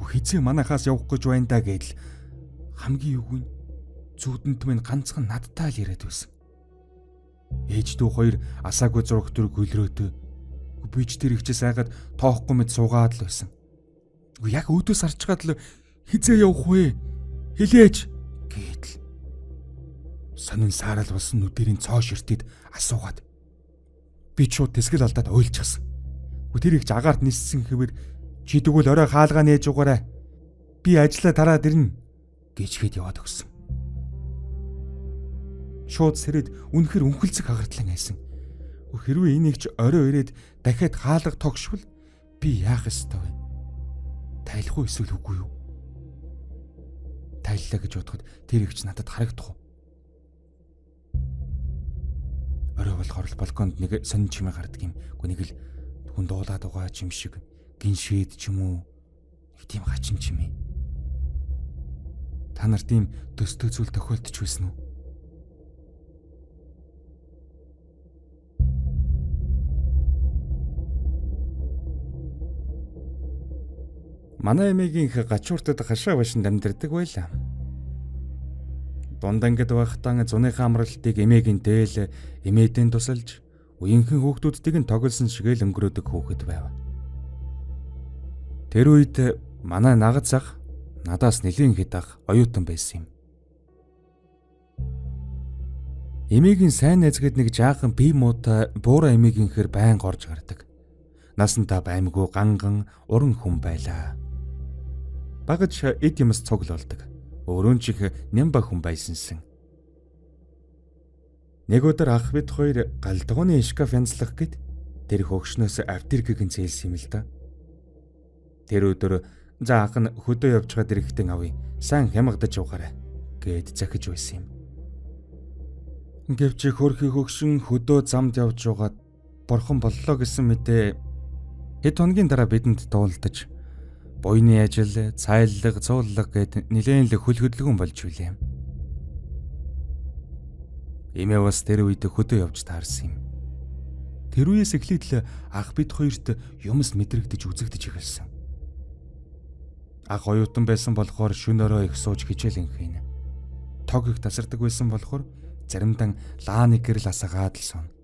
Хизээ манахаас явах гэж байна да гэдэл хамгийн юугүй зүүдэнд минь ганцхан надтай л яриад байсан. Ээж дүү хоёр асаагүй зураг төр гөлрөөдөө. Би ч тэр ихчээс айгаад тоохгүй мэд суугаад л байсан. Яг өөдөөс арчгаад л хизээ явах вэ? Хэлээч гэдэл. Сонин саарал болсон нүдэрийн цоо ширтэд асуугаад. Би ч шууд тэсгэл алдаад уйлчихсан. Тэр ихч агаарт ниссэн хэвээр чи тэгвэл орой хаалгаа нээж угаарай. Би ажиллаа тараад ирнэ гэж хэд яваад өгсөн. Шууд сэрэд үнэхэр үнхэлцэх агартлан айсан. Хэрвээ энэ ихч орой ирээд дахиад хаалга тогшвол би яах ёстой вэ? Тайлах уу эсвэл үгүй юу? Тайллаа гэж бодоход тэр ихч надад харагдах уу? Орой болохоор л балконд нэг сонин чимээ гардаг юм. Үгүй нэг л хүн дуулаад байгаа ч юм шиг гиншээд ч юм уу нэг тийм хачин чимээ. Та нарт ийм төстэй зүйл тохиолдож байсан уу? Манай эмээгийнх гачууртад хашаа башинд амьдардаг байлаа. Дунд ангид байхдаа зуныхаа амралтыг эмээгийн дээл эмээдэн тусалж үеийнхэн хүүхдүүдтэйг нь тоглосон шигээл өнгөрөөдөг хүүхэд байв. Тэр үед манай нагац ах надаас нэлээн хэд ах оюутан байсан юм. Эмээгийн сайн найз гээд нэг жаахан бие муутай буура эмээгийнхээр байнга орж гардаг. Насантаа баймгүй ганган уран хүн байлаа. Багаж эд юмс цуглуулдаг. Өөрөө ч их нямба хүн байсансан. Нэг өдөр ах бид хоёр галдгооны шкаф янзлах гэд тэр хөгшнөөс авдиргийг нь зээлсэн юм л да. Тэр өдөр за ах нь хөдөө явж чад ирэхдээ авъя. Сайн хямгадаж яваарай Гэд захиж байсан юм. Гэвч хөрхи хөгшин хөдөө замд явж байгаад бурхан боллоо гэсэн мэдээ хэд хоногийн дараа бидэнд дуулдаж буйны ажил, цайллага, цууллага гэд нэлээн л хөл хөдөлгөөн болж билээ. Эмээ бас тэр үед хөдөө явж таарсан юм. Тэр үеэс эхлээд л ах бид хоёрт юмс мэдрэгдэж үзэгдэж эхэлсэн. Ах оюутан байсан болохоор шөнө өрөө их сууж хичээл инхийнэ. Тог их тасардаг байсан болохоор заримдаа лааны гэрэл асаагаад л сууна.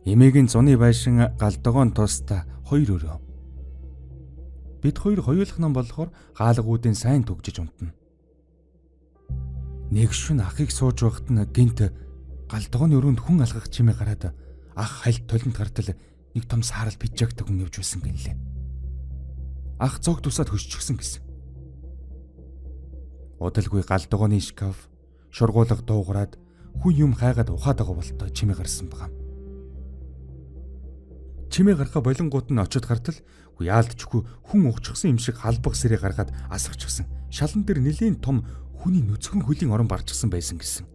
Эмээгийн зуны байшин галдогоон тусдаа 2 өрөө. Бид хоёр хоёулах нам болохоор хаалгуудын сайн түгжиж унтна. Нэг шүн ахыг сууж байхад нь гинт галдогооны өрөөнд хүн алгах чимээ гараад ах хальт толинд гартал нэг том саарал пижагтай хүн явж байсан гинлээ. Ах зог тусаад хөшчихсөн гэсэн. Удалгүй галдогооны шкаф шургуулга дуугараад хүн юм хайгаад ухаад байгаа болтой чимээ гарсан байгаа. Чимээ гарахаа болонгууд нь очиод гартал яалтчгүй хүн ухчихсан юм шиг халбаг сэрээ гаргаад асгачихсан. Шалан дээр нэлийн том хүний нүцгэн хөлийн орон барчихсан байсан гэсэн.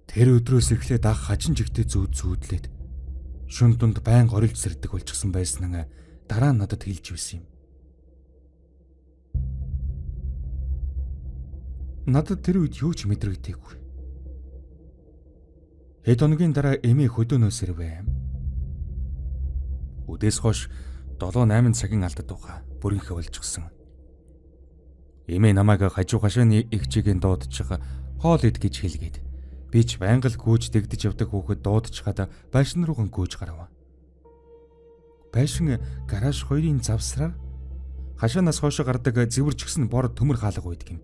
Тэр өдрөөс эхлээд ах хачин жигтэй зүүд зүүдлээд шүн дунд байн горилж сэрдэг болчихсон байсан нь дараа нь надад хэлж байсан юм. Надад тэр үед юу ч мэдрэгдээгүй. Хэд хоногийн дараа эмээ хөдөөнөөс ирвэ. Үдээс хойш 7-8 цагийн алдад тухай бүрэнхэ болчихсон. Эмээ намайг хажуу хашааны эгчигийн дуудчих хоол ид гэж хэлгээд би ч байнга л гүйж дэгдэж явдаг хүүхэд дуудчихад байшин рууган гүйж гарав. Байшин гараж хоёрын завсраар хашаанаас хойшоо гардаг зэвэрч гисэн бор төмөр хаалга байдаг юм.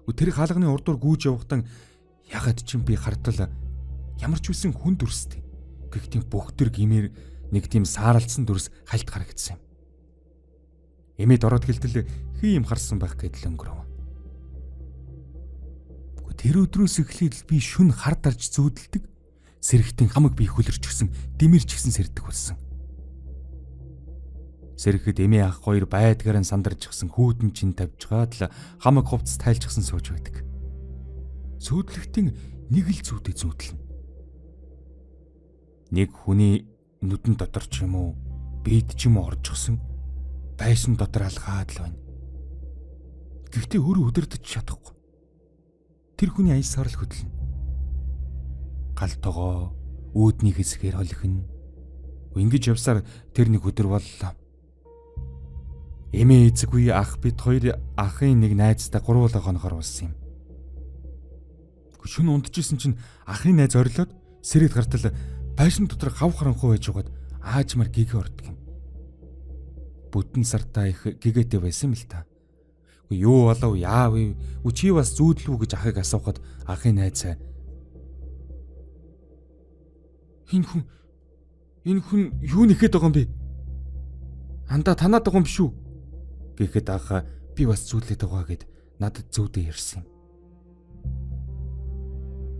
Тэр хаалганы урдуур гүйж явахдаа ягаад ч юм би хартал ямар ч үсэн хүн дүрстэй. Гэхдээ бүх төр гимээр нэг тийм сааралдсан дүрс хальт харагдсан юм. Эмээд ороод хэлтэл хий юм харсан байх гэдэл өнгөрөв. Тэр өдрөөс эхлээд би шүн хар дарж зүүдэлдэг. Сэрэгтэн хамаг би хөлөрчгсөн, дэмэрчгсэн сэрдэг болсон. Сэрхэд эмээ ах хоёр байдгаар нь сандарчгсан хүүтэн чин тавьжгаад л хамаг хувцас тайлчгсан сууж байдаг. Зүүдлэхтэн нэг л зүүдээ зүүдлэнэ. Нэг хүний нүдэн дотор ч юм уу, бид ч юм уу орчихсон байсан дотор алгаад л байна. Гэхдээ өөрөө өдөртөж чадахгүй. Тэр хүний аясаар л хөдлөнө. Гал тогоо үүдний хэсгээр холихно. Ингэж явсаар тэр нэг өдөр боллоо. Эмээ эзэггүй ах бид хоёр ахын нэг найзтай гурвуулаа хонохор болсон юм. Шүн унтжсэн чинь ахын найз орилоод сэрээд гартал байшин дотор хав харанхуй байж байгаад аажмаар гэгээ ордог юм. Бүтэн сартаа их гэгээтэй байсан юм л та. Юу болов яав вэ? Чи бас зүүдлүү гэж ахыг асуухад ахын найз Энэ хүн юу нэхэд байгаа юм бэ? Андаа танаад байгаа юм биш үү? Гэхэд ах би бас зүүдлээд байгаа гэд надад зүүдээ ярьсан юм.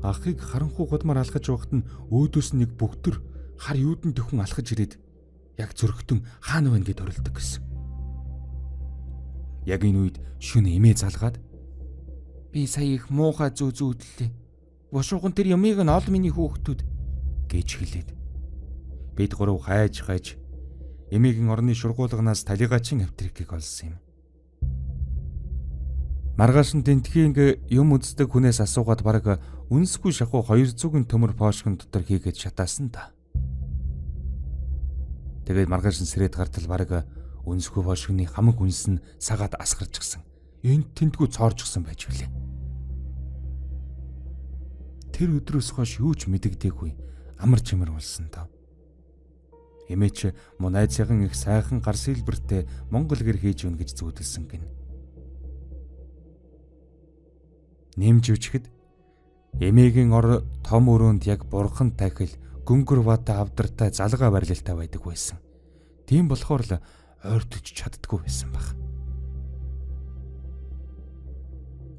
Ахыг харанхуй гудмаар алхаж байхад нь өөдөөс нь нэг бөгтөр хар юудан төхөн алхаж ирээд яг зөрөгтөн хаана байна гэд орилдог гэсэн. Яг энэ үед шүн эмээ залгаад би сая их муухай зүү зүүдлээ. Бушуухан тэр юмыг нь ол миний хүүхдүүд гэж хэлээд бид гурав хайж хайж эмээгийн орны шургуулганаас талигачин автрикийг олсон юм. Маргааш нь тентхийн юм үздэг хүнээс асуугаад бараг үнсгүй шахуу 200-ын төмөр поошгон дотор хийгээд шатаасан та. Тэгээд маргааш нь сэрээд гартал бараг үнсгүй поошгоны хамаг үнс нь сагаад асгарчихсан. Энд тентгүү цооржсэн байж билээ. Тэр өдрөөс хойш юу ч мэдэгдээгүй амар чимэр болсон та. Эмээч муу найзынхан их сайхан гар сэлбэртэй Монгол гэр хийж өгнө гэж зүүдэлсэн гин. Нэмж үчихэд эмээгийн ор том өрөөнд яг бурхан тахил гүнгэр вата авдартай залгаа барилалтай байдаг байсан. Тийм болохоор л ойртож чаддгүй байсан баг.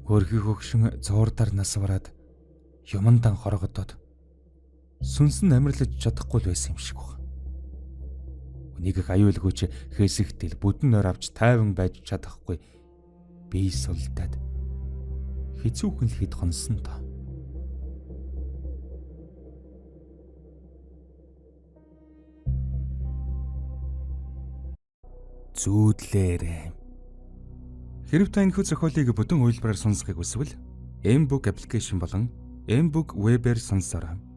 Хөрхи хөгшин зуурдар нас бараад юмандан хорогдоод сүнс нь амьрлаж чадахгүй л байсан юм шиг баг. Нэг их аюулгүйч хээсэгтэл бүдэн нойр авч тайван байж чадахгүй Бие сулдаад хэцүүхэн л хэд хонсон та. Зүүдлээрэй. Хэрв та энэхүү зохиолыг бүтэн хувилбараар сонсохыг хүсвэл Mbook application болон Mbook web-ээр сонсоорой.